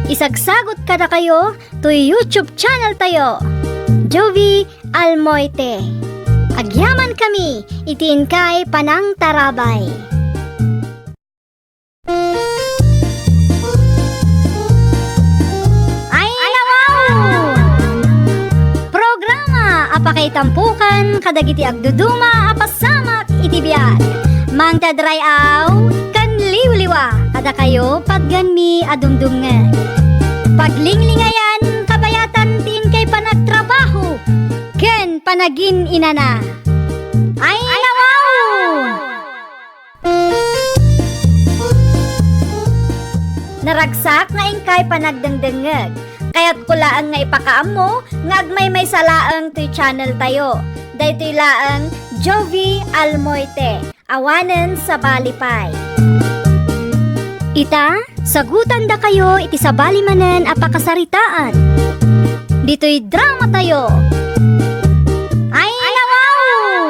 Isagsagut kadakayo toy YouTube channel tayo, Jovi Almoite. Agyaman kami iti inkay panangtarabay. Ay, nawaw! Programa a pakaitampukan kadagiti agduduma a pasamak iti biag. Mangted ray-aw ken liwliwa a dakayo patgenmi a dumdumngeg. Paglinglingayan, kabayatan ti inkay panagtrabaho ken panagin-inana. Ay, nawaw! Naragsak nga inkay panagdengdengngeg. Kayatko laeng nga ipakaammo nga agmaymaysa laeng toy channel tayo. Daytoy laeng Jovi Almoite. Awanen sabali pay. Ita, sagutandakayo iti sabali manen a pakasaritaan. Ditoy dramatayo. Ay, nawaw!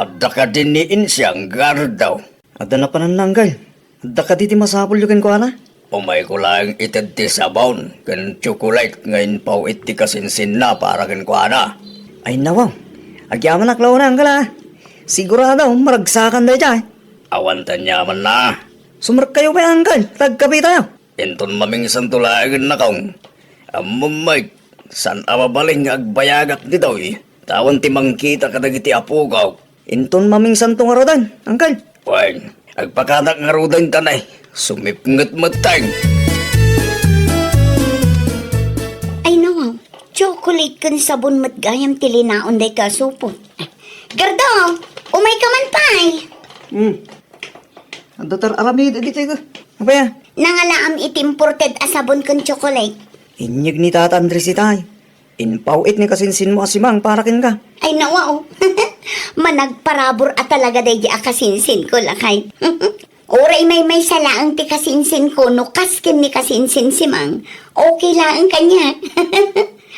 Adda kadi ni Insiang Gardaw? Adda napananna, Anggal. Adda kadi ti masapulyo kenkuana? Umayko laeng ited ti sabon ken tsokolate nga impaw-it ti kasinsinna para kenkuana. Ay, nawaw. Agyamanak la unay, Anggal, a. Sigurado, maragsakan daydiay. Awan ti aniamanna. Sumrekkayo pay, Anggal, ta agkapitayo. Inton mamingsanto laengen, nakong. Ammom, Mike, saan a mabalin nga agbayagak ditoy, ta awan ti mangkita kadagiti apok. Inton mamingsanto ngaruden, Angkel. Wen, agpakanak ngaruden ta ne, sumipnget metten. Ay, nawaw, tsokolate ken sabon met gayam ti linaon daytoy a supot. Gardo, umayka man pay. Hmm. Adda tar-aramid ditoy ka. Apay a? Nangalaam iti imported a sabon ken tsokolate. Inyeg ni Tata Andres itay. Impaw-it ni kasinsinmo a simang para kenka. Ay, nawaw. Managparabur a talaga daydi a kasinsinko, lakay. Uray maymaysa laeng ti kasinsinko no kas ken ni kasinsin simang, okay laeng kaniak.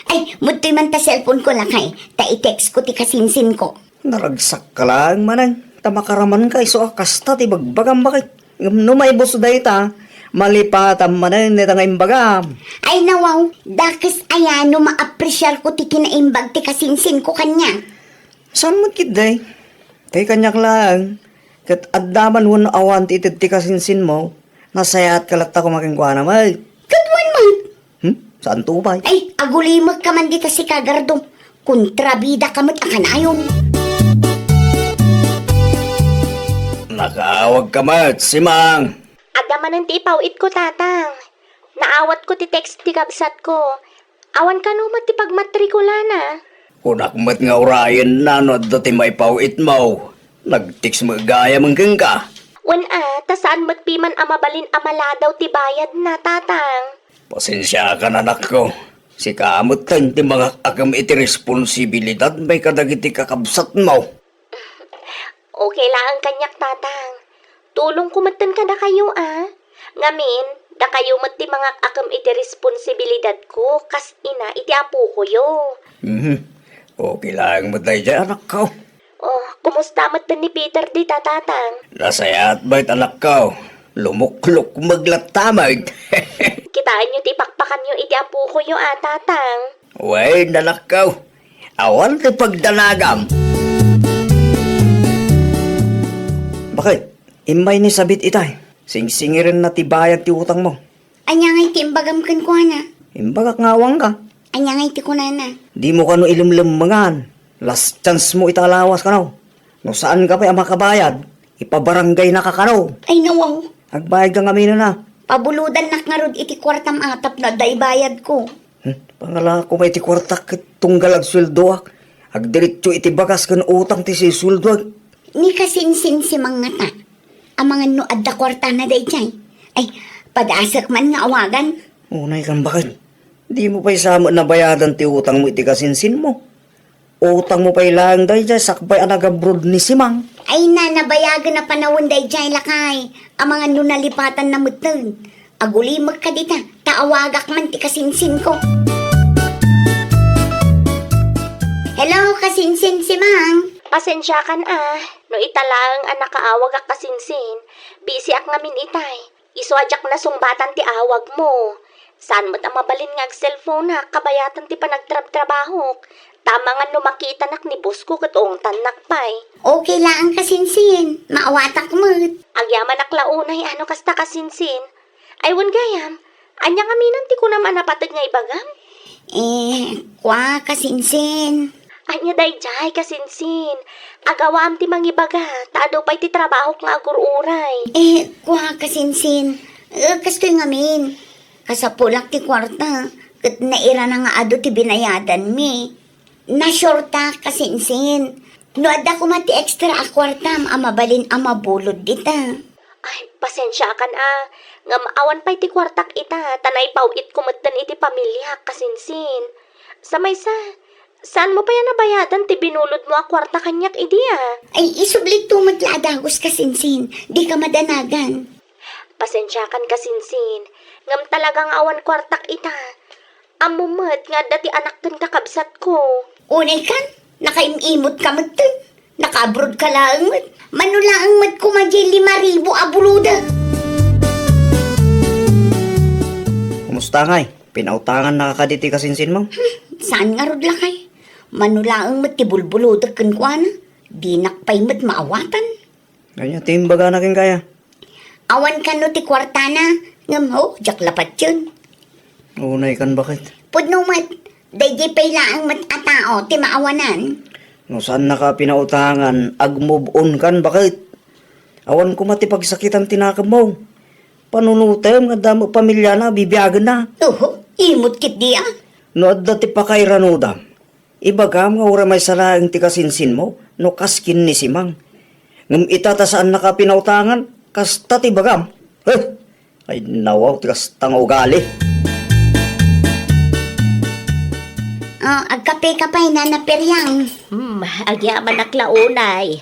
Ay, mudtoy man ta cellphone ko, lakay, ta i-text ko ti kasinsinko. Naragsak ka laeng manen, ta makaraman ka isu a kasta ti bagbagam, baket. Ngem no maibus dayta, malipatam manen dayta nga imbagam. Ay, nawaw, dakes aya no maapresiar ko ti kinaimbag ti kasinsinko kaniak. Saan met ketdi? Tay kaniak laeng, ket adda man wenno awan ti ited ti kasinsinmo, nasayaatka latta koma kenkuana met. Ket wen met? Hmm? Saan to pay? Ay, agulimekka man dita sika, Gardo. Kontrabidaka met a kanayon. Nakaawagka met, simang. Adda manen ti ipaw-itko, Tatang. Naawatko ti text ti kabsatko. Awan kano met ti pagmatrikulana. Kunak met nga urayenna no adda ti maipaw-itmo. Nag-text met gayam kenka. Wen a, ta saan met piman a mabalin a maladaw ti bayadna, Tatang. Pasensiakan, anakko. Sika metten ti mangak-akem iti responsibilidadmi kadagiti kakabsatmo. Okay laeng kaniak, Tatang. Tulongko metten kadakayo, a. Ngamin, dakayo met ti mangak-akem iti responsibilidadko kas ina iti apokoyo. Mhm. Okay laeng met daydiay, anakko. Oh, kumusta metten ni Peter dita, Tatang? Nasayaat met, anakko. Lumuklukmeg latta met. Kitaenyo ti ipakpakanyo iti apokoyo, a, Tatang. Wen, anakko. Awan ti pagdanagam. Bakit? Immay ni Sabit itay. Singsingirenna ti bayad ti utangmo. Ania ngay ti imbagam kenkuana? Imbagak nga awanka. Ania ngay ti kunana? Dimo kano ilemlemmengan. Last chance mo ita a lawas kano. No saanka pay a makabayad, ipabaranggaynaka kano. Ay, nawaw. Agbayadka ngamin a. Pabulodannak ngarud iti kuartam a tapno adda ibayadko. Hmm, pangalako pay ti kuartak ket tunggal agsueldoak. Agdiretso iti bagas ken utang ti sisueldoak. Ni kasinsin si Mang ngata. Amangan no adda kuartana daydiay. Ay, padasek man nga awagan. Unay kan, bakit? Dimo pay sa met nabayadan ti utangmo iti kasinsinmo. Utangmo pay laeng daydiay sakbay a nagabroad ni Simang. Ay na, nabayagen a panawen daydiay, lakay. Amangan no nalipatanna metten. Agulimekka dita, ta awagak man ti kasinsinko. Hello, kasinsin Simang. Pasensiakan a, no ita laeng a nakaawagak kasinsin, busy-ak ngamin itay. Isu a diak nasungbatan ti awagmo. Saan met a mabalin nga agselfonak kabayatan ti panagtrabtrabahok. Ta amangan no makitanak ni boss ko ket ungtannak pay. Okay laeng kasinsin, maawatak met. Agyamanak la unay a no kasta kasinsin. Ay wen gayam, ania ngamin ti kunam a napateg nga ibagam? Eh, kua kasinsin. Ania daydiay kasinsin? Agawaam ti mangibaga, ta adu pay ti trabahok nga agur-uray. Eh, kua kasinsin. Eh, kastoy ngamin. Kasapulak ti kuarta, ket nairana nga adu ti binayadanmi. Nasureta kasinsin. No adda koma ti extra a kuartam a mabalin a mabulod dita. Ay, pasensiakan a. Ngem awan pay ti kuartak ita, ta naipaw-itko metten iti pamiliak kasinsin. Sa maysa, saanmo pay a nabayadan ti binulodmo a kuarta kaniak idi a? Ay, isubli to met la a dagus kasinsin. Dika madanagan. Pasensiakan kasinsin, ngem talaga nga awan kuartak ita. Ammom met nga adda ti anak ken kakabsatko. Unay kan, nakaim-imot ka metten. Naka-abroad ka laeng met. Mano laeng met koma diay lima ribu a bulodek. Kumusta ngay? Pinautangannaka kadi ti kasinsinmo? Hmm, saan ngarud lakay? Mano laeng met ti bulbulodek kenkuana? Dinak pay met maawatan. Ania ti imbagana kenka? Awan kano ti kuartana, ngem, oh, diak la patien. Unay kan, bakit? Pudno met, daydiay pay laeng met a tao ti maawanan. No saannaka pinautangan, ag-move on kan, bakit? Awan koma ti pagsakitan ti nakemmo. Panunotem nga adda met pamiliana a bibiagenna. Oho, imot ketdi a. No adda ti pakairanudam, ibagam nga uray maysa laeng ti kasinsinmo no kas ken ni Simang. Ngem ita ta saannaka pinautangan, kasta ti ibagam. Heh! Ay, nawaw ti kasta nga ugali. Oh, agkape ka pay, Nana Periang. Hmm, agyamanak la unay.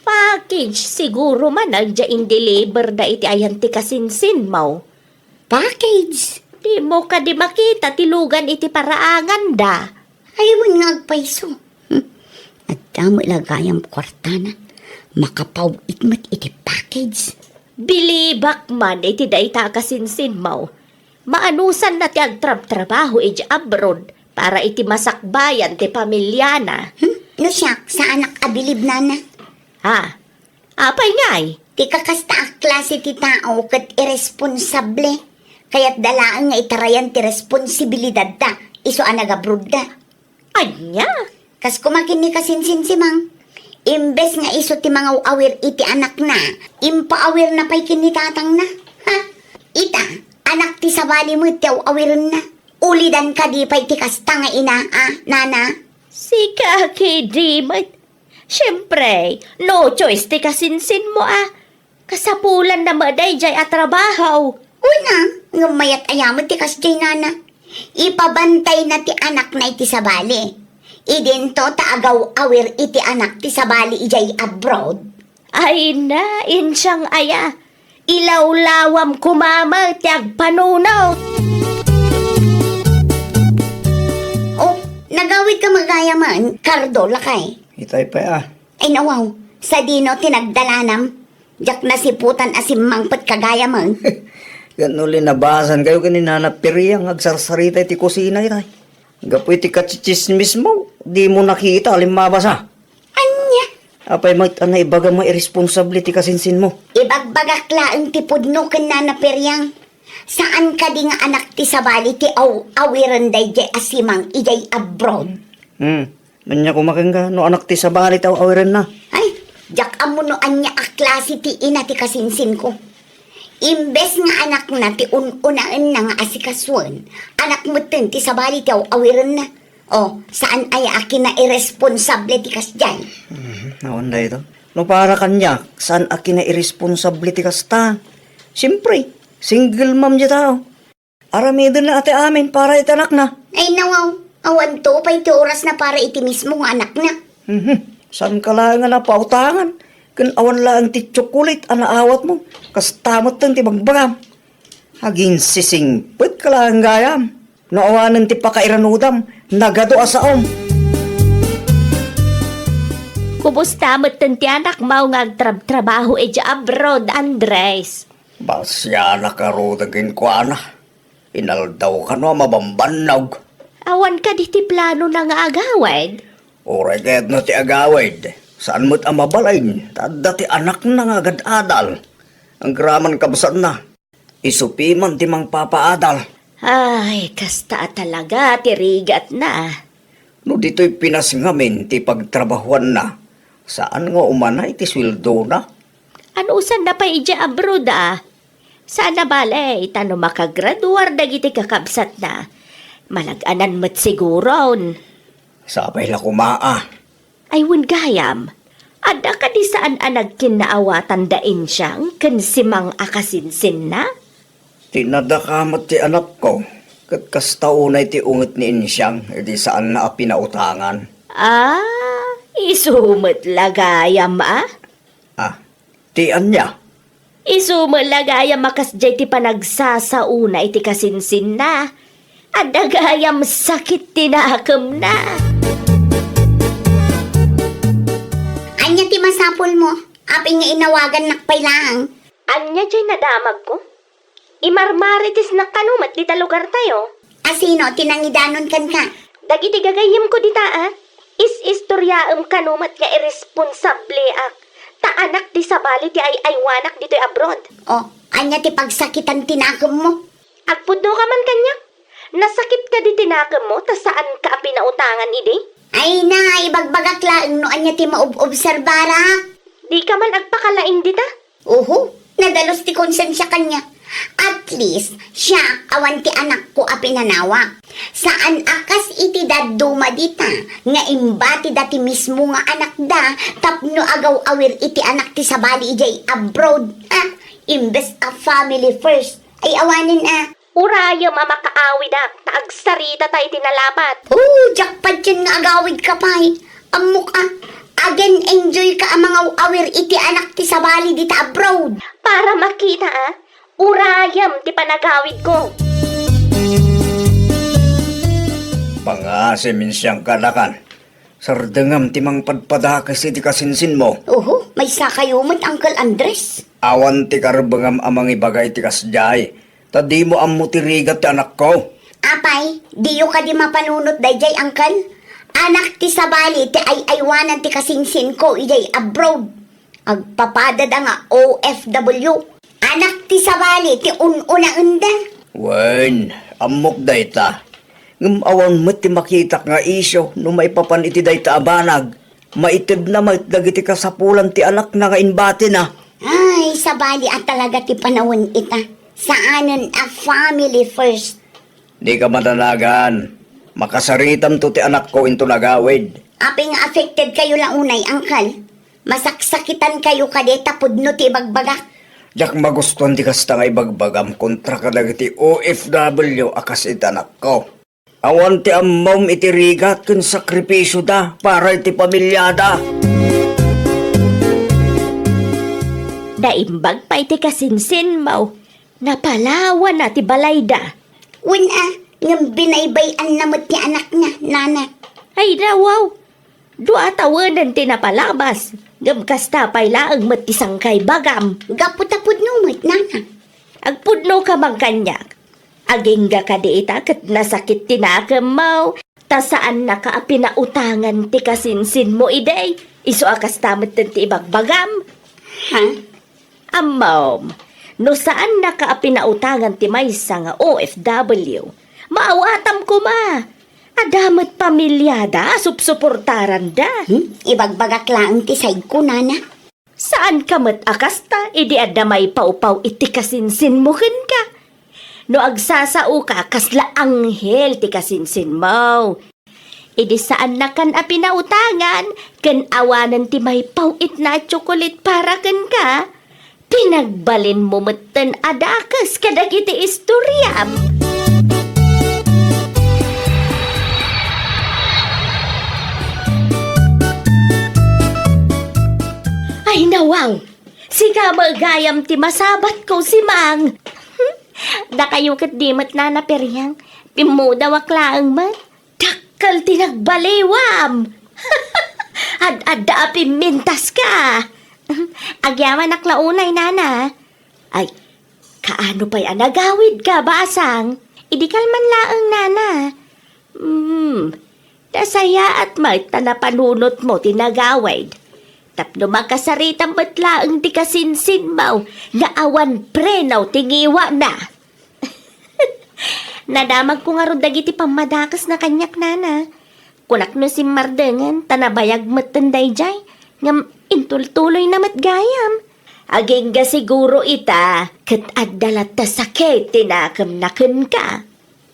Package siguro man daydiay in-deliver da iti ayan ti kasinsinmo. Package? Dimo kadi makita ti lugan iti paraanganda? Ay, wen nga agpayso. Hmm. Adda met la gayam kuartana. Makapaw-it met iti package. Bilibak man iti dayta a kasinsinmo. Maanusanna ti agtrabtrabaho iti abroad para iti masakbayan ti pamiliana. Hmm? No siak, saanak a bilib, Nana. Ha? Apay ngay? Ti kakasta a klase ti tao ket irresponsable. Kayatda laeng nga itarayan ti responsibilidadda isu a nagabrodda. Ania? Kas koma ken ni kasinsin si Mang. Imbes nga isu ti mangaw-awir iti anakna, impaawirna pay ken ni tatangna. Ha? Ita, anak ti sabali met ti aw-awirenna. Ulidan kadi pay ti kasta nga ina, a, nana? Sika ketdi met. Siempre, no choice ti kasinsinmo a. Kasapulanna met daydiay a trabaho. Wen a, ngem mayat aya met ti kasdiay, nana. Ipabantayna ti anakna iti sabali. Idinto ta agaw-awir iti anak ti sabali idiay abroad. Ay na, insiang aya. Ilawlawam koma met ti agpanunot. Oh, nagawid ka met gayamen, Cardo, lakay. Itay pay a. Ay, nawaw, sadino ti nagdalanam? Diak nasiputan a simmangpet ka gayamen. Ket no linabasan kayo ken ni Nana Piriang nga agsarsarita iti kusina itay. Gapu iti kachichismismo, dimo nakita a limmabasa. Ania? Apay met a naibagam nga irresponsable ti kasinsinmo? Ibagbagak laeng ti pudno ken Nana Piriang. Saan kadi nga anak ti sabali ti aw-awiren daydiay a simang idiay abroad? Hmm. Ania koma kenka no anak ti sabali ti aw-awirenna? Ay, diak ammo no ania a klase ti ina ti kasinsinko. Imbes nga anakna ti un-unaenna nga asikasuen, anak metten ti sabali ti aw-awirenna. O, saan aya a kinairresponsable ti kasdiay? Mhm, awan dayto. No para kaniak, saan a kinairresponsable ti kasta? Siempre, single mom ti tao. Aramidenna ti amin para iti anakna. Ay, nawaw, awanto pay ti orasna para iti mismo nga anakna. Mhm. Saanka laeng a napautangan, ken awan laeng ti tsokolit a naawatmo, kasta metten ti bagbagam. Aginsisingpet ka laeng gayam. No awanen ti pakairanudam, nagadu a saom. Kumusta metten ti anakmo nga agtrabtrabaho idiay abroad, Andres? Basianak ngaruden kenkuana. Inaldaw kano a mabambannog. Awan kadi ti planona nga agawid? Uray kayatna ti agawid, saan met a mabalin ta adda ti anakna nga agad-adal. Agraman kabsatna, isu piman ti mangpapaadal. Ay, kasta a talaga ti rigatna. No ditoy Pinas ngamin ti pagtrabahuanna, saan nga umanay ti sueldona? Anusanna pay idiay abroad a? Saan a bale, ta no makagraduar dagiti kakabsatna, malag-anan met siguron. Sapay la koma a. Ay, wen gayam, adda kadi saan a nagkinnaawatan da Insiang ken Simang a kasinsinna? Ti nadakamat ti anakko, ket kasta unay ti unget ni Insiang idi saanna a pinautangan. Ah, isu met la gayam a? Ah, ti ania? Isu met la gayam a kasdiay ti panagsasaona iti kasinsinna. Adda gayam sakit ti nakemna. Ania ti masapulmo? Apay nga inawagannak pay laeng? Ania diay nadamagko? Imarmaritisnak kano met dita lugartayo. A sino ti nangidanon kenka? Dagiti gagayyemko dita a. Is-istoriaem kano met nga irresponsabliak, ta anak ti sabali ti ay-aywanak ditoy abroad. O, ania ti pagsakitan ti nakemmo? Agpudno ka man kaniak. Nasakit kadi ti nakemmo ta saanka a pinautangan idi? Ay na, ibagbagak laeng no ania ti maob-obserbarak. Dika man agpakalaing dita? Uhu, nadalus ti konsensia kaniak. At least, siak, awan ti anakko a pinanawak. Saan a kas iti dadduma dita, nga imbatida ti mismo nga anakda tapno agaw-awir iti anak ti sabali idiay abroad. Ah, imbes a family first, ay awanen a. Urayem a makaawidak ta agsaritata iti nalapat. Oh, diak patien nga agawidka pay. Ammok a, agen-enjoyka a mangaw-awir iti anak ti sabali dita abroad. Para makita a, urayem ti panagawidko. Pangasim, Insiang, kanakan. Sardengam ti mangpadpadakes iti kasinsinmo. Oho, maysakayo met, Uncle Andres. Awan ti karbengam a mangibaga iti kasdiay, ta dimo ammo ti rigat ti anakko. Apay, diyo kadi mapanunot daydiay, Uncle? Anak ti sabali ti ay-aywanan ti kasinsinko idiay abroad. Agpapadada nga O F W. Anak ti sabali ti un-unaenda. Wen, ammok dayta. Ngem awan met ti makitak nga isyu no maipapan iti dayta a banag. Maitedna met dagiti kasapulan ti anakna nga imbatina. Ay, sabali a talaga ti panawen ita. Saanen a family first. Dika madanagan. Makasaritamto ti anakko inton agawid. Apay nga affected kayo la unay, Uncle? Masaksakitan kayo kadi ta pudno ti ibagbagak? Diak magustuan ti kasta nga ibagbagam kontra kadagiti O F W a kas iti anakko. Awan ti ammom iti rigat ken sakripisioda para iti pamiliada. Naimbag pay ti kasinsinmo. Napalawana ti balayda. Wen a, ngem binaybay-anna met ti anakna, nana. Ay, nawaw. Dua tawenen ti napalabas, ngem kasta pay laeng met ti sangkaibagam. Gapu ta pudno met, nana. Agpudnoka man kaniak. Agingga kadi ita ket nasakit ti nakemmo, ta saannaka a pinautangan ti kasinsinmo idi, isu a kasta metten ti ibagbagam. Ha? Ammom, no saannaka a pinautangan ti maysa nga O F W, maawatam koma. Adda met pamiliada a supsuportaranda. Hmm? Ibagbagak laeng ti saydko, nana. Saanka met a kasta idi adda maipawpaw iti kasinsinmo kenka. No agsasaoka, kasla anghel ti kasinsinmo. Idi saannakan a pinautangan, ken awanen ti maipaw-itna a tsokolit para kenka, pinagbalinmo metten a dakes kadagiti istoriam. Ay, nawaw! Sika met gayam ti masabatko, Simang. Dakayo ket di met nana Periang. Pimmudawak laeng met. Dakkel ti nagbaliwam! Ad-adda a pimmintaska! Agyamanak la unay, nana. Ay, kaano pay a nagawidka, basang? Idi kalman laeng, nana. Hmm, nasayaat met ta napanunotmo ti nagawid. Tapno makasaritam met laeng ti kasinsinmo nga awan preno ti ngiwana. Nadamagko ngarud dagiti pammadakesna kaniak, nana. Kunak no simmardengen, ta nabayag metten daydiay, ngem intultuloyna met gayam. Agingga siguro ita, ket adda latta sakit ti nakemna kenka.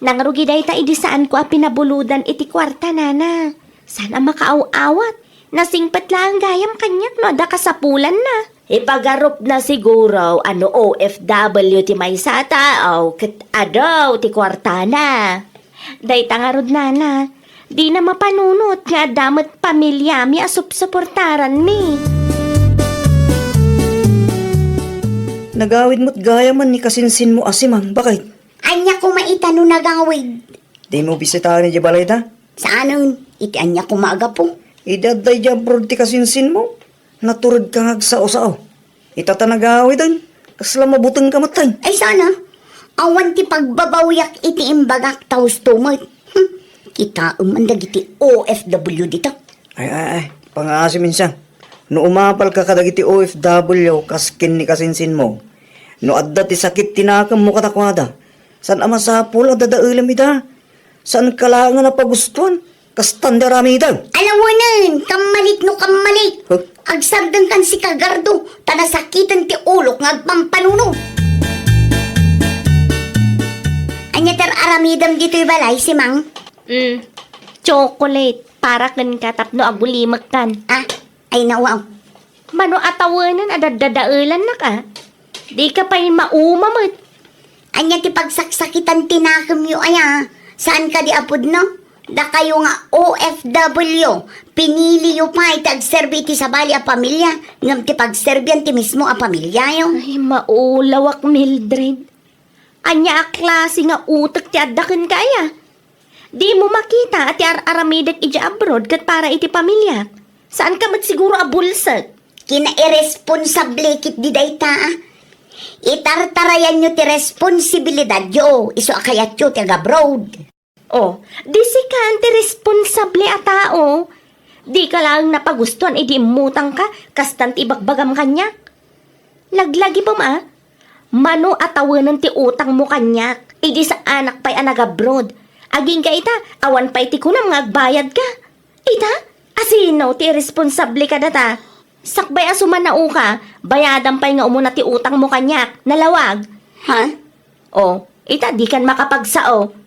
Nangrugi dayta idi saanko a pinabulodan iti kuarta, nana. Saan a makaaw-awat. Nasingpet laeng gayam kaniak no adda kasapulanna. Ipagarupna siguro a no O F W ti maysa a tao ket adu ti kuartana. Dayta ngarud, nana, dina mapanunot nga adda met pamiliami a supsuportaranmi. Nagawid met gayamen ni kasinsinmo a Simang, baket. Ania koma ita no nagawid? Dimo bisitaen idiay balayda? Saanen, iti ania koma a gapu? Idi adda idiay abroad ti kasinsinmo, naturedka nga agsao-sao. Ita ta nagawiden, kasla mabutengka metten. Ay sana, awan ti pagbabawiak iti imbagak ta husto met. Hmm, kitaem man dagiti O F W dita. Ay, ay, ay, pangaasim insan. No umapalka kadagiti O F W kas ken ni kasinsinmo, no adda ti sakit ti nakemmo kadakuada, saan a masapul a dadaelem ida. Saanka laeng a napagustuan, kastan ti aramidem. Alawanen, kammalik no kammalik. Huh? Agsardengkan sika, Gardo, ta nasakiten ti ulok nga agpampanunot. Ania ti ar-aramidem ditoy balay, Simang? Mm, chocolate, para kenka tapno agulimekkan. Ah, ay, nawaw. Mano a tawenen a daddadaelannak, a? Dika pay mauma met. Ania ti pagsaksakitan ti nakemyo, aya? Saan kadi a pudno? Dakayo nga O F W, piniliyo pay ti agserbi iti sabali a pamilia, ngem ti pagserbian ti mismo a pamiliayo. Ay, maulawak, Mildred. Ania a klase nga utek ti adda kenka, aya? Dimo makita a ti ar-aramidek idiay abroad ket para iti pamiliak? Saanka met siguro a bulsek? Kinairesponsable ketdi dayta, a. Itartarayanyo ti responsibilidadyo, isu a kayatyo ti agabroad. Oh, di sika ti responsable a tao. Dika laeng napagustuan idi immutangka, kastan ti ibagbagam kaniak. Laglagipem a, mano a tawenen ti utangmo kaniak, idi saanak pay a nagabroad. Agingga ita, awan pay ti kunam nga agbayadka. Ita, asino ti iresponsable kadata? Sakbay a sumanaoka, bayadam pay nga umuna ti utangmo kaniak. Nalawag? Ha? O, ita, dikan makapagsao.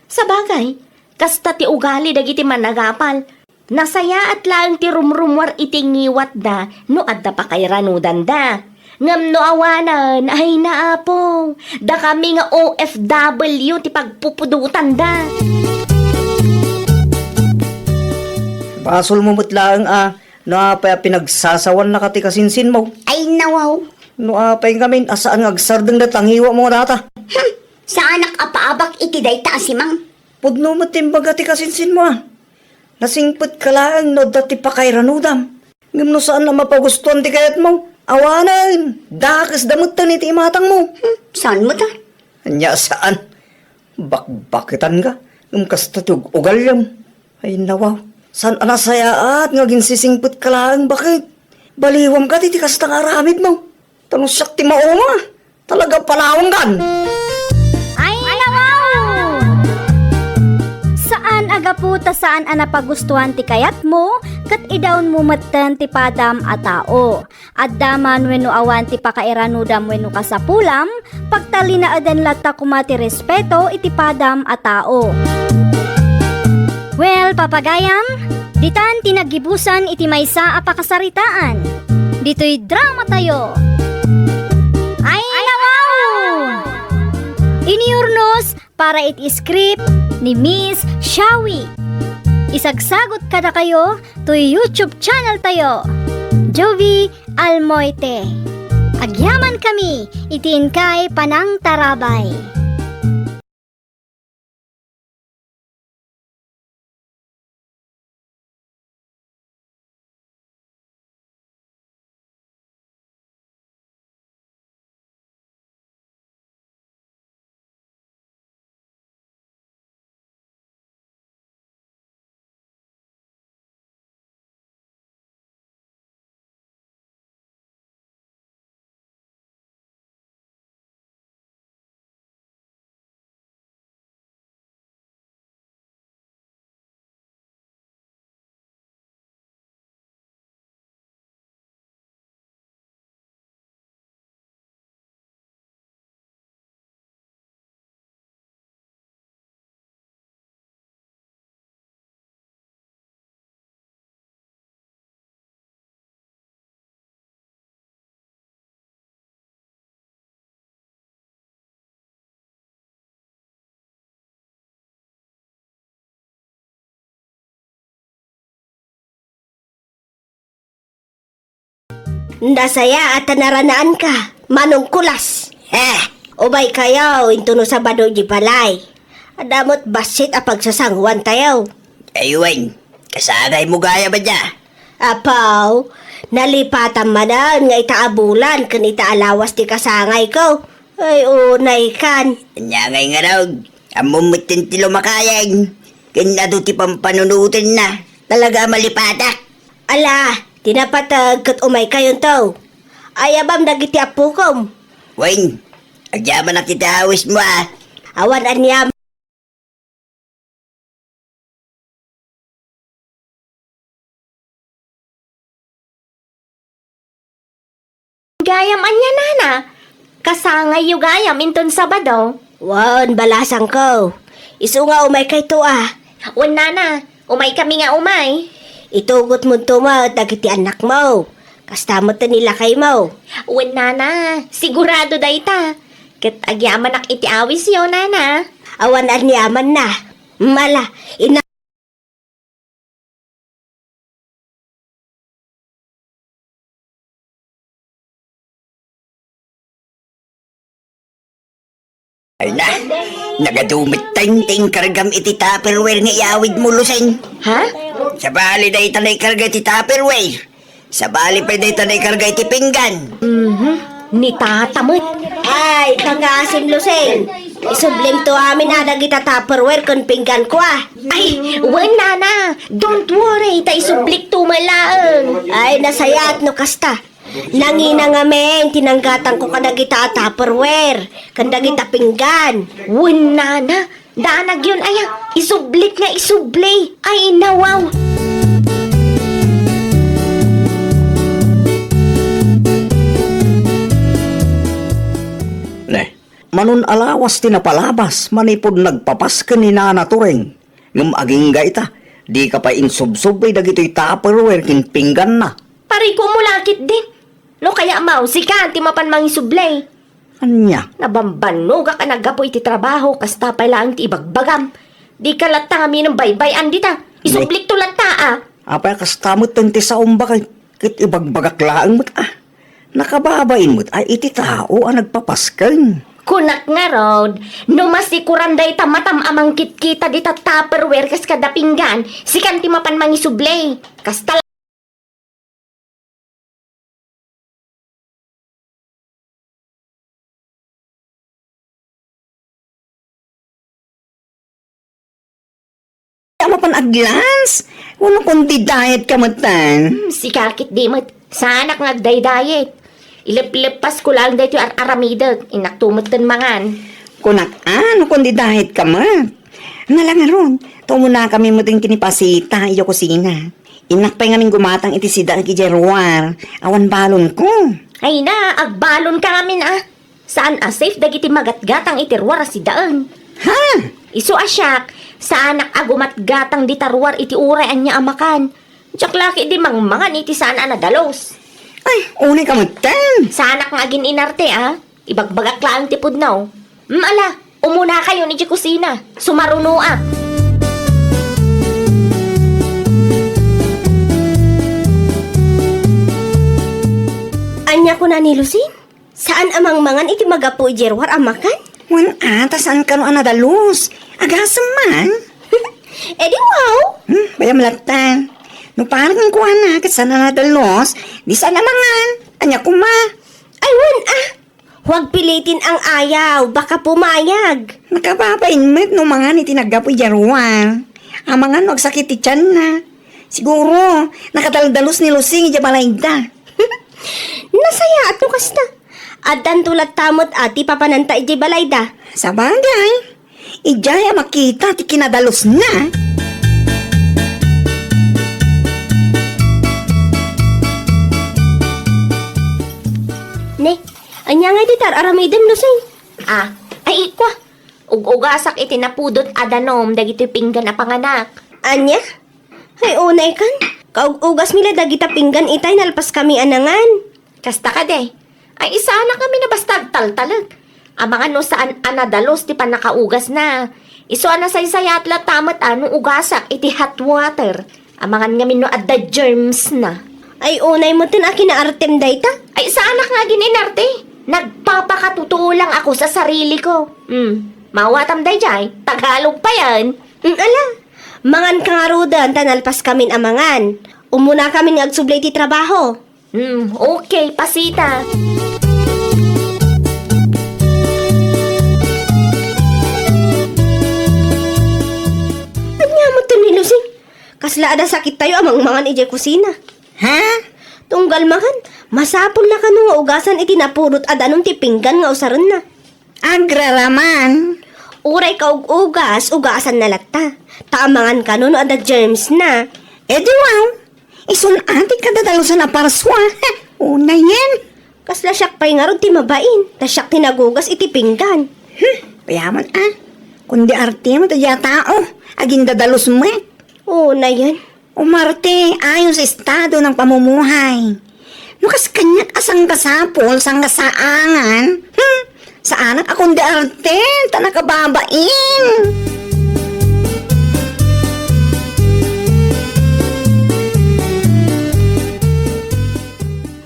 Sabagay, kasta ti ugali dagiti managapal. Nasayaat laeng ti rumrumuar iti ngiwatda no adda pakairanudanda. Ngem no awanen, ay naapo, dakami nga O F W ti pagpupudotanda. Basolmo met laeng a, no apay a pinagsasawannaka ti kasinsinmo. Ay, nawaw. No apay ngamin a saan nga agsardeng dayta ngiwatmo nga data. Hmm, saanak a paabak iti dayta a simang. Pudno met ti imbaga ti kasinsinmo a. Nasingpetka laeng no adda ti pakairanudam. Ngem no saan a mapagustuan ti kayatmo, awanen, dakesda metten iti imatangmo. Hmm, saan met a? Ania saan? Bakbaketanka, ngem kasta ti ug-ugalem. Ay, nawaw. Saan a nasayaat nga aginsisingpetka laeng, baket? Baliwamka ti, ti kasta nga aramidmo. Ta no siak ti mauma, talaga palawangkan. Ay, nawaw! Saan a gapu ta saan a napagustuan ti kayatmo, ket idaonmo metten ti padam a tao. Adda man wenno awan ti pakairanudam wenno kasapulam, pagtalinaeden latta koma ti respeto iti padam a tao. Well, papagayam, ditan ti naggibusan iti maysa a pakasaritaan. Ditoy drama tayo. Ay, nawaw! Iniurnos para iti script ni Miss Shawi. Isagsagot kadakayo toy YouTube channel tayo, Jovie Almoite. Agyaman kami iti inkay panangtarabay. Nasayaat a naranaanka, Manong Kulas. Eh, umaykayo intono Sabado di balay. Adda met bassit a pagsasanguantayo. Ay wen, kasangaymo gayam a dia. Apaw, nalipatan manen nga ita a bulan ken ita a lawas ti kasangayko. Ay, unaykan. Ania ngay ngarud, ammom metten ti lumakayag, ken adu ti pampanunotenna. Talaga a malipatak. Ala, ti napateg ket umaykayonto. Ayabam dagiti appokom. Wen, agyamanak iti awismo a. Awan aniam. Gayam ania, nana? Kasangayyo gayam inton Sabado? Wen, balasangko. Isu nga umaykayto a. Wen, nana, umaykami nga umay. Itugotmonto met dagiti annakmo. Kasta met ni lakaymo. Wen, nana, sigurado dayta. Ket agyamanak iti awisyo, nana. Awan aniamanna. Mala, ina- Ay na, nagadu metten ti inkargam iti Tupperware nga iawidmo, Lusing. Ha? Sabali dayta naikarga iti Tupperware. Sabali pay dayta naikarga iti pinggan. Mhm. Ni tata met. Ay, pangaasim, Lusing. Isublimto amin a dagita Tupperware ken pingganko a. Ay, wen, nana. Don't worry, ta isublikto met laeng. Ay, nasayaat no kasta. Nangina ngamin ti nanggatangko kadagita a Tupperware ken dagita pinggan. Wen, nana. Daanagyon aya, isublit nga isubli. Ay, nawaw. Ne, manon a lawas ti napalabas manipud nagpapas ken ni Nana Turing. Ngem agingga ita, dika pay insubsubli dagitoy Tupperware ken pingganna. Parikumo la ketdin. No kayat, sika ti mapan mangisubli. Ania? Nabambannogak a naggapu iti trabaho, kasta pay laeng ti ibagbagam. Dika latta ngamin baybay-an dita. Isublikto latta, a. Apay, kasta met ti saom, baket ibagbagak laeng met, a. Nakababain met, a, iti tao a nagpapasken. Kunak ngarud, no masikuran dayta matam a mangkitkita dita Tupperware kas kada pinggan, sikan ti mapan mangisubli. Kasta a mapan aglans? Wenno kundi diet ka metten? Hmm, sika ketdi met. Saanak nga agdaydiet. Ilepleppasko laeng daytoy ar-aramidek. Innakto metten mangan. Kunak, a, no kundi diet ka met? Nala ngarud, ta umunakami metten ken ni Pasita idiay kusina. Innak pay ngamin gumatang iti sidaek idiay ruar. Awan balonko. Ay na, agbalonka ngamin, a. Saan a safe dagiti magatgatang iti ruar a sidaen. Ha? Isu a siak, saanak a gumatgatang dita ruar iti uray ania a makan. Diak la ketdi mangmangan iti saan a nadalus. Ay, unay ka metten. Saanak nga agin-inarte, a. Ibagbagak laeng ti pudno. Mm, ala, umunakayon idiay kusina. Sumarunoak. Ania kuna ni Lucing? Saan a mangmangan iti magapu idiay ruar a makan? Wen a, ta saan kano a nadalus. Agasem man. E di wow. Hmm, bayam latta. No parang kuana, ket saan a nadalus, di saan a mangan. Ania koma? Ay, wen a. Huwag pilitin ang ayaw, baka pumayag. Nakababain met no mangan iti naggapu idiay ruar. Amangan no agsakit ti tianna. Siguro, nakadaldalus ni Lucing idiay balayda. Nasayaat no kasta. Addanto latta met a ti papananta idiay balayda. Sabagay, idiay a makita ti kinadalusna. Ne, ania ngay ti tar-aramidem, Lucing? A, ay, ikua. Ug-ugasak iti napudot a danum dagitoy pinggan a panganak. Ania? Ay, unay kan. Kaug-ugasmi la dagita pinggan itay nalpaskami a nangan. Kasta kadi. Ay, saanak ngamin a basta agtaltalek. Amangan no saan a nadalus ti pannakaugasna. Isu a nasaysayaat latta met a no ugasak iti hot water. Amangan ngamin no adda germsna. Ay, unay metten a kinaartem dayta? Ay, saanak nga agin-inarte. Nagpapakatotoo lang ako sa sarili ko. Hmm. Mawatam daydiay, Tagalog payen. Mm, ala. Manganka ngaruden ta nalpaskamin a mangan. Umunakamin nga agsubli iti trabaho. Hmm, okay, Pasita. Ania metten ni Lucing? Kasla adda sakittayo a mangmangan idiay kusina. Ha? Tunggal mangan, masapul la kano nga ugasan iti napudot a danum ti pinggan nga usarenna. Agraraman. Uray kaug-ugas, ugasanna latta. Ta amangan kano no adda germsna. E di wow. Isun a ti kadadalusan a parsua. Unayen. Kasla siak pay ngarud ti mabain, ta siak ti nagugas iti pinggan. Hmm, payaman a. Kundi artem ti dia tao, agindadalus met. Unayen. Umarte ayon sa estado ng pamumuhay. No kas kaniak a sangkasapul, sangkasaangan, hmm, saanak a kundi arte, ta nakababain.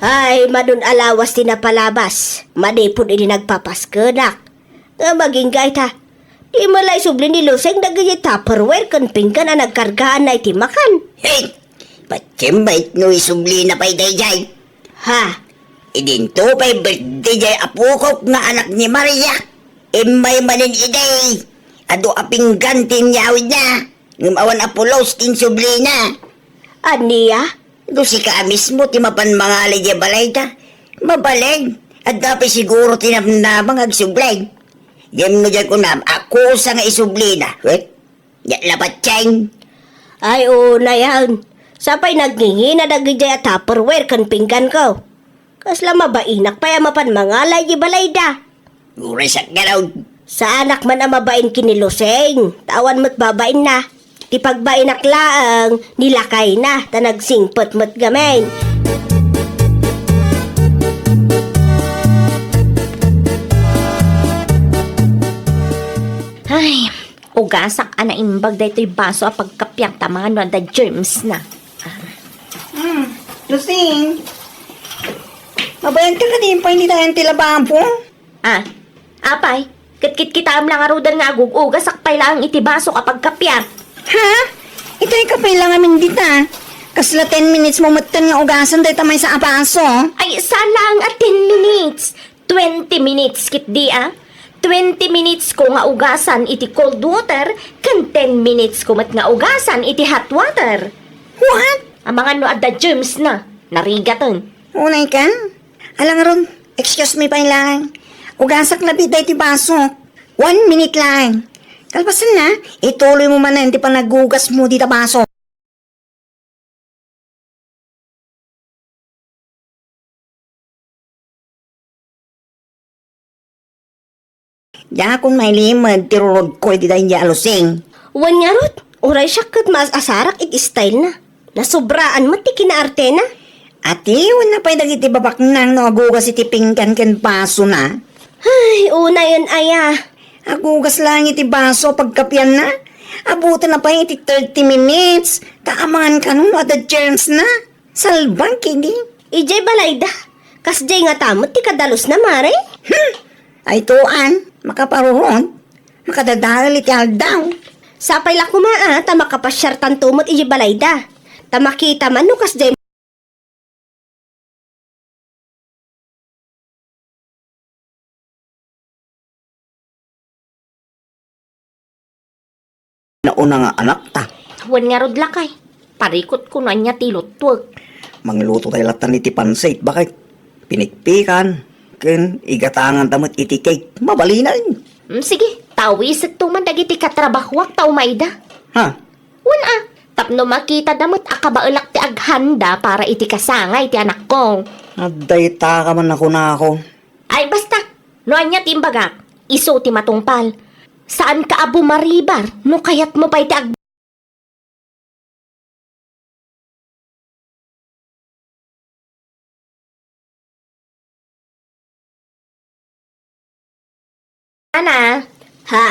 Ay, madun a lawas ti napalabas, manipud idi nagpapaskenak. Nga maginggay ta, di met la isubli ni Lucing dagiti Tupperware ken pinggan a nagkargaanna iti makan. Hey! Patiem met no isublina pay daydiay. Ha? Idinto pay birthday diay apokok nga anak ni Maria. Immay manen idi, adu a pinggan ti inyawidna. Ngem awan a pulos ti insublina. Ania? No sika a mismo ti mapan mangala idiay balayda, mabalin, adda pay siguro ti namnama nga agsubli. Ngem no diay kunam, akusa nga isublina, wet? Diak la patien. Ay, unayen. Sapay nagngingina dagidiay a Tupperware ken pingganko. Kasla mabainak pay a mapan mangala idiay balayda. Uray sakgalaw. Saanak man a mabain ken ni Lucing, ta awan met babainna. Ti pagbainak laeng, ni lakayna, ta nagsingpet met gamin. Ugasak a naimbag daytoy baso a pagkapiak ta amangan no adda germs na. Hmm, Lusing. Mabayag ka kadi pay ni dayan ti lababo? Ah, apay, ket kitkitaem la ngaruden nga agug-ugasak pay laeng iti baso a pagkapiak. Ha? Itay ka pay la ngamin dita. Kasla ten minutes mo metten nga ugasan dayta maysa a baso. Ay, saan laeng a ten minutes. Twenty minutes ketdi a. Twenty minutes ko nga ugasan iti cold water, ken ten minutes ko met nga ugasan iti hot water. What? Amangan no adda germs na. Narigaten. Unay ka? Ala ngarud, excuse me pay laeng. Ugasak labi daytoy baso. One minute laeng. Kalpasanna, ituloy mo manen ti panagugas mo dita baso. Diakon mailimed ti rurod ko iti daydi a Lusing. Wen ngarud, uray siak ket maas-asarak iti style na. Nasobraan met ti kinaartena. Atienna pay dagiti babaknang no agugas iti pinggan ken basona. Ay, unayen aya. Agugas laeng iti baso a pagkapianna. Abutenna pay iti thirty minutes. Ta amangan kano no adda germs na. Salbang kidi. Idiay balayda. Kasdiay ngata met ti kadalosna, mare? Hmm. Ay tuan, makaparurod. Makadadael iti aldaw. Sapay la koma a, ta makapasiartanto met idiay balayda. Ta makita man no kasdiay nauna nga anakta. Wen ngarud lakay, parikutko no ania ti iluttuek. Mangluto tayo latta iti pansit, baket. Pinikpikan, ken igatanganta met iti cake. Mabalinen. Mm, sige, tawisekto man dagiti katrabahuak ta umayda. Ha? Wen a, tapno makitada met a kabaelak ti aghanda para iti kasangay ti anakko. Adda ita ka man a kunako. Ay, basta, no ania ti imbagak, isu ti matungpal. Saanka a bumaribar no kayatmo pay ti ag- Ana. Ha?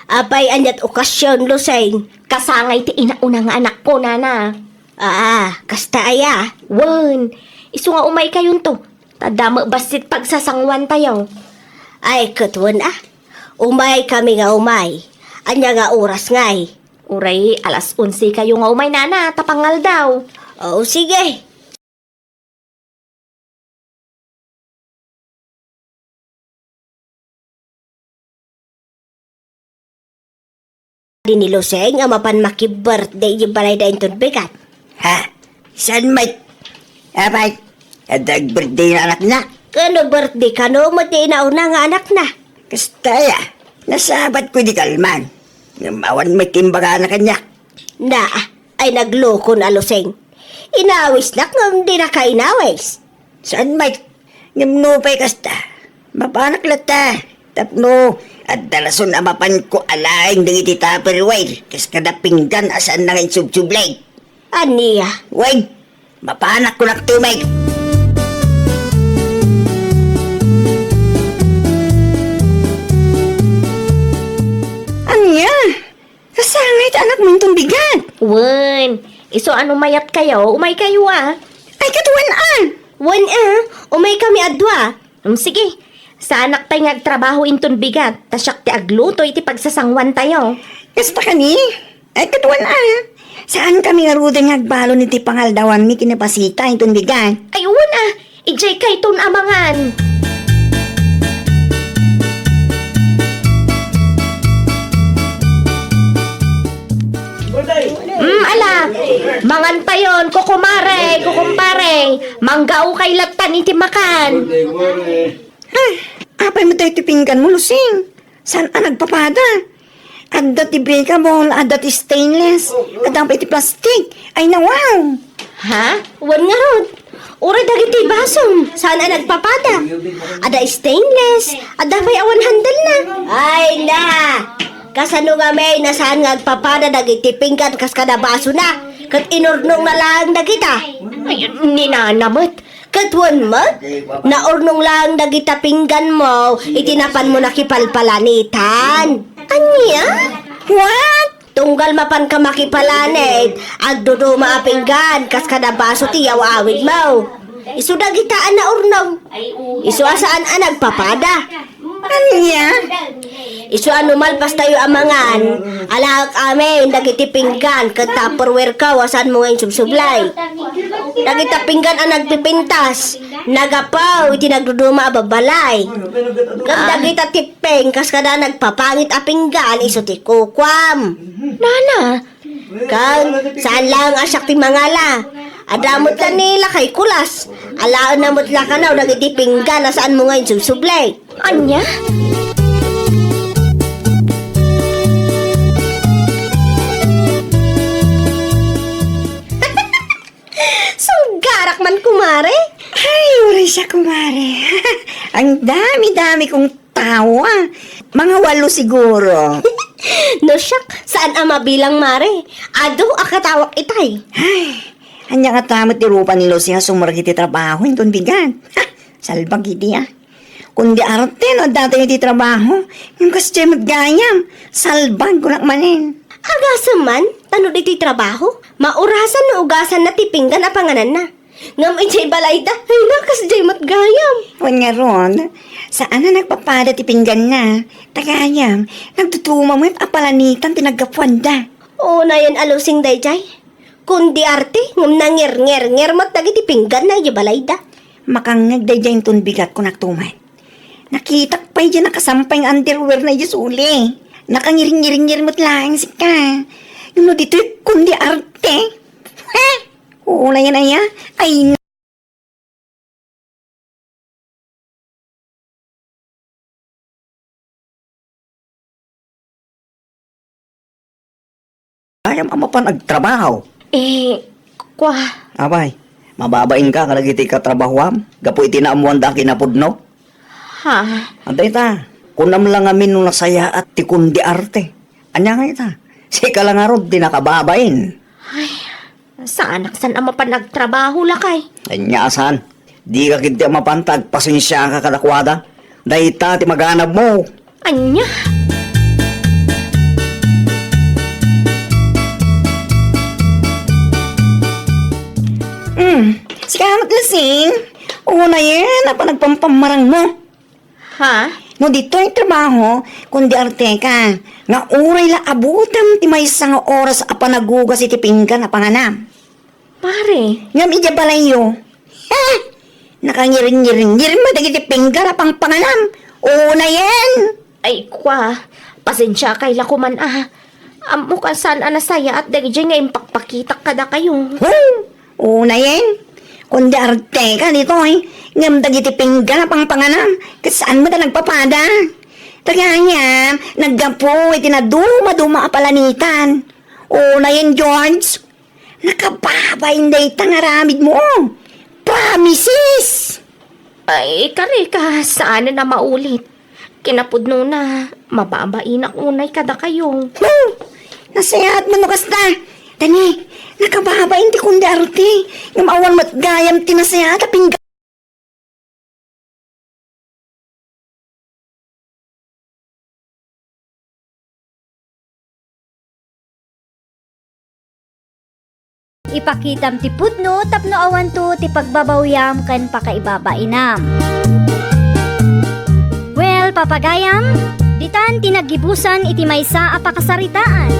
Apay aniat okasion, Lusing? Kasangay ti inauna nga anakko, nana. Aa, kasta aya? Wen, isu nga umaykayonto. Ta adda met bassit pagsasanguantayo. Ay, ket wen a. Umaykami nga umay. Ania nga oras ngay? Uray alas onse kayo nga umay, nana, ta pangaldaw. O, sige. Di ni Lusing a mapan maki-birthday iti balayda inton bigat. Ha? Saan met? Apay, adda ag-birthday nga anakna? Ken no birthday kano met ti inauna nga anakna? Kasta aya, nasabatko idi kalman. Ngem awan met ti imbagana kaniak. Na, ay naglukon a Lusing. Inawisnak ngem dinaka inawis. Saan met? Ngem nupay kasta, mapanak latta. Tapno adda rason a mapanko alaen dagiti Tupperware kas kada pinggan a saanna nga insubsubli. Ania? Wen, mapanak kunak tumeg. Ania? Kasangay ti anakmo inton bigat. Wen, isu a no mayat kayo, umay kayo a. Ay, ket wen a. Wen a, umay kami a dua. Um, sige, saanak pay nga agtrabaho inton bigat, ta siak ti agluto iti pagsasanguantayo. Kasta kani? Ay, ket wen a. Saan kami ngaruden nga agbalon iti pangaldawanmi ken ni Pasita inton bigat? Ay, wen a. Idiay kayton amangan. Mm, ala. Mangan tayon, kukumare, kukumpare. Manggaw kay lattan iti makan. Ah, apay met daytoy pingganmo, Lusing? Saan a nagpapada? Adda ti breakable, adda ti stainless, adda pay ti plastic. Ay, nawaw! Ha? Wen ngarud. Uray dagiti basom, saan a nagpapada. Adda stainless, adda pay awan handle na. Ay na! Kasano ngamin a saan nga agpapada dagiti pinggan kas kada basona? Ket inurnongna laeng dagita. Ay, ni nana met. Ket wen met, naurnong laeng dagita pingganmo iti napanmo nakipalpalanitan. Ania? What? Tunggal mapanka makipalanit, agduduma a pinggan, kas kada baso ti yaw-awidmo. Isu dagita a naurnog. Isu a saan a nagpapada. Ania? Isu a no malpastayo a mangan, alaek amin dagiti pinggan ket Tupperware-ko a saanmo nga insubsublay. Dagita pinggan a nagpipintas, nagapu iti nagduduma a babbalay. Ngem dagita tippeng kas kada nagpapangit a pinggan, isu ti kukuam. Nana, Ken, saan laeng a siak ti mangala. Adda met la ni lakay Kulas. Alaenna met la kano dagiti pinggan a saanmo nga insubsublay. Ania? Sunggarak man, kumare. Ay, uray siak, kumare. Ang dami-dami kong tao, ah. Mga walo siguro. No siak, saan a mabilang, mare. Adu a katawak itay. Ay, ania ngata met ti rupa ni Lucy a sumrek iti trabaho inton bigat. Ha, salbag idi, ah. Kundi arte no adda tayo iti trabaho, ngem kasdiay met gayam, salbag kunak manen. Agasem man, ta no ditoy trabaho, maurasan no ugasanna ti pinggan a pangananna. Ngem idiay balayda, ay, nakasdiay met gayam. Wen ngarud, saan a nagpapada ti pingganna. Ta gayam, nagduduma met a palanitan ti naggapuanda. Unayen a Lucy daydiay. Kundi arte, ngem nangirngirngir met dagiti pingganna idiay balayda. Makangngeg daydiay inton bigat, kunak tumet. Nakitak pay diay nakasampay nga underwear na idiay suli. Nakangiringiringir met laeng sika. Ngem no ditoy kundi arte. Ha? Oo, nayan aya. Ay, Gayam a mapan agtrabaho. Eh, kwa. Apay, mababain ka kadagiti katrabahoam gapu iti naammoanda a kinapudno? Ha? Adda ita, kunam la ngamin no nasayaat ti kundi arte. Ania nga ita? Sika la ngarud ti nakababain. Ay, saanak san a mapan agtrabaho, lakay. Ania a saan? Dika ketdi a mapan ta agpasensiaka kadakuada. Dayta ti maganabmo. Ania? Hmm, sika met, Lasing. Unayen a panagpampamarangmo. Ha? No ditoy trabaho, kundi arteka, nga uray la abutem ti maysa nga oras a panagugas iti pinggan a panganam. Pare. Ngem idiay balayyo, eh, nakangiringiringir met dagiti pinggan a pangpanganam. Unayen. Ay, kwa, pasensiakay la koman a. Ammok a saan a nasayaat dagijay nga impakpakitak kadakayo. Hmm. Unayen, kundi arteka ditoy, ngem dagiti pinggan a pangpanganam, ket saan met a nagpapada. Ta gayam, naggapu iti nadumaduma a palanitan. Unayen, George, nakababain dayta nga aramidmo. Promises! Ay, kareka, saanen a maulit. Kinapudnona, mababainak unay kadakayo. Hmm, nasayaat man no kasta. Dani, nakababain ti kundi arte. Ngem awan met gayam ti nasayaat a pinggan. Ipakitam ti pudno tapno awanto ti pagbabawiam ken pakaibabainam. Well, papagayam, ditan ti naggibusan iti maysa a pakasaritaan.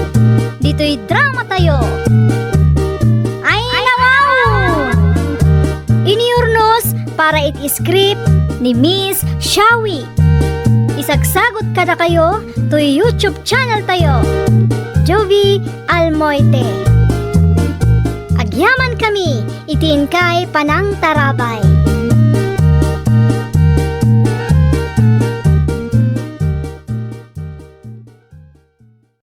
Ditoy drama tayo. Ay, nawaw! Iniurnos para iti script ni Miss Shawi. Isagsagot kadakayo toy YouTube channel tayo, Jovie Almoite. Agyaman kami iti inkay panangtarabay.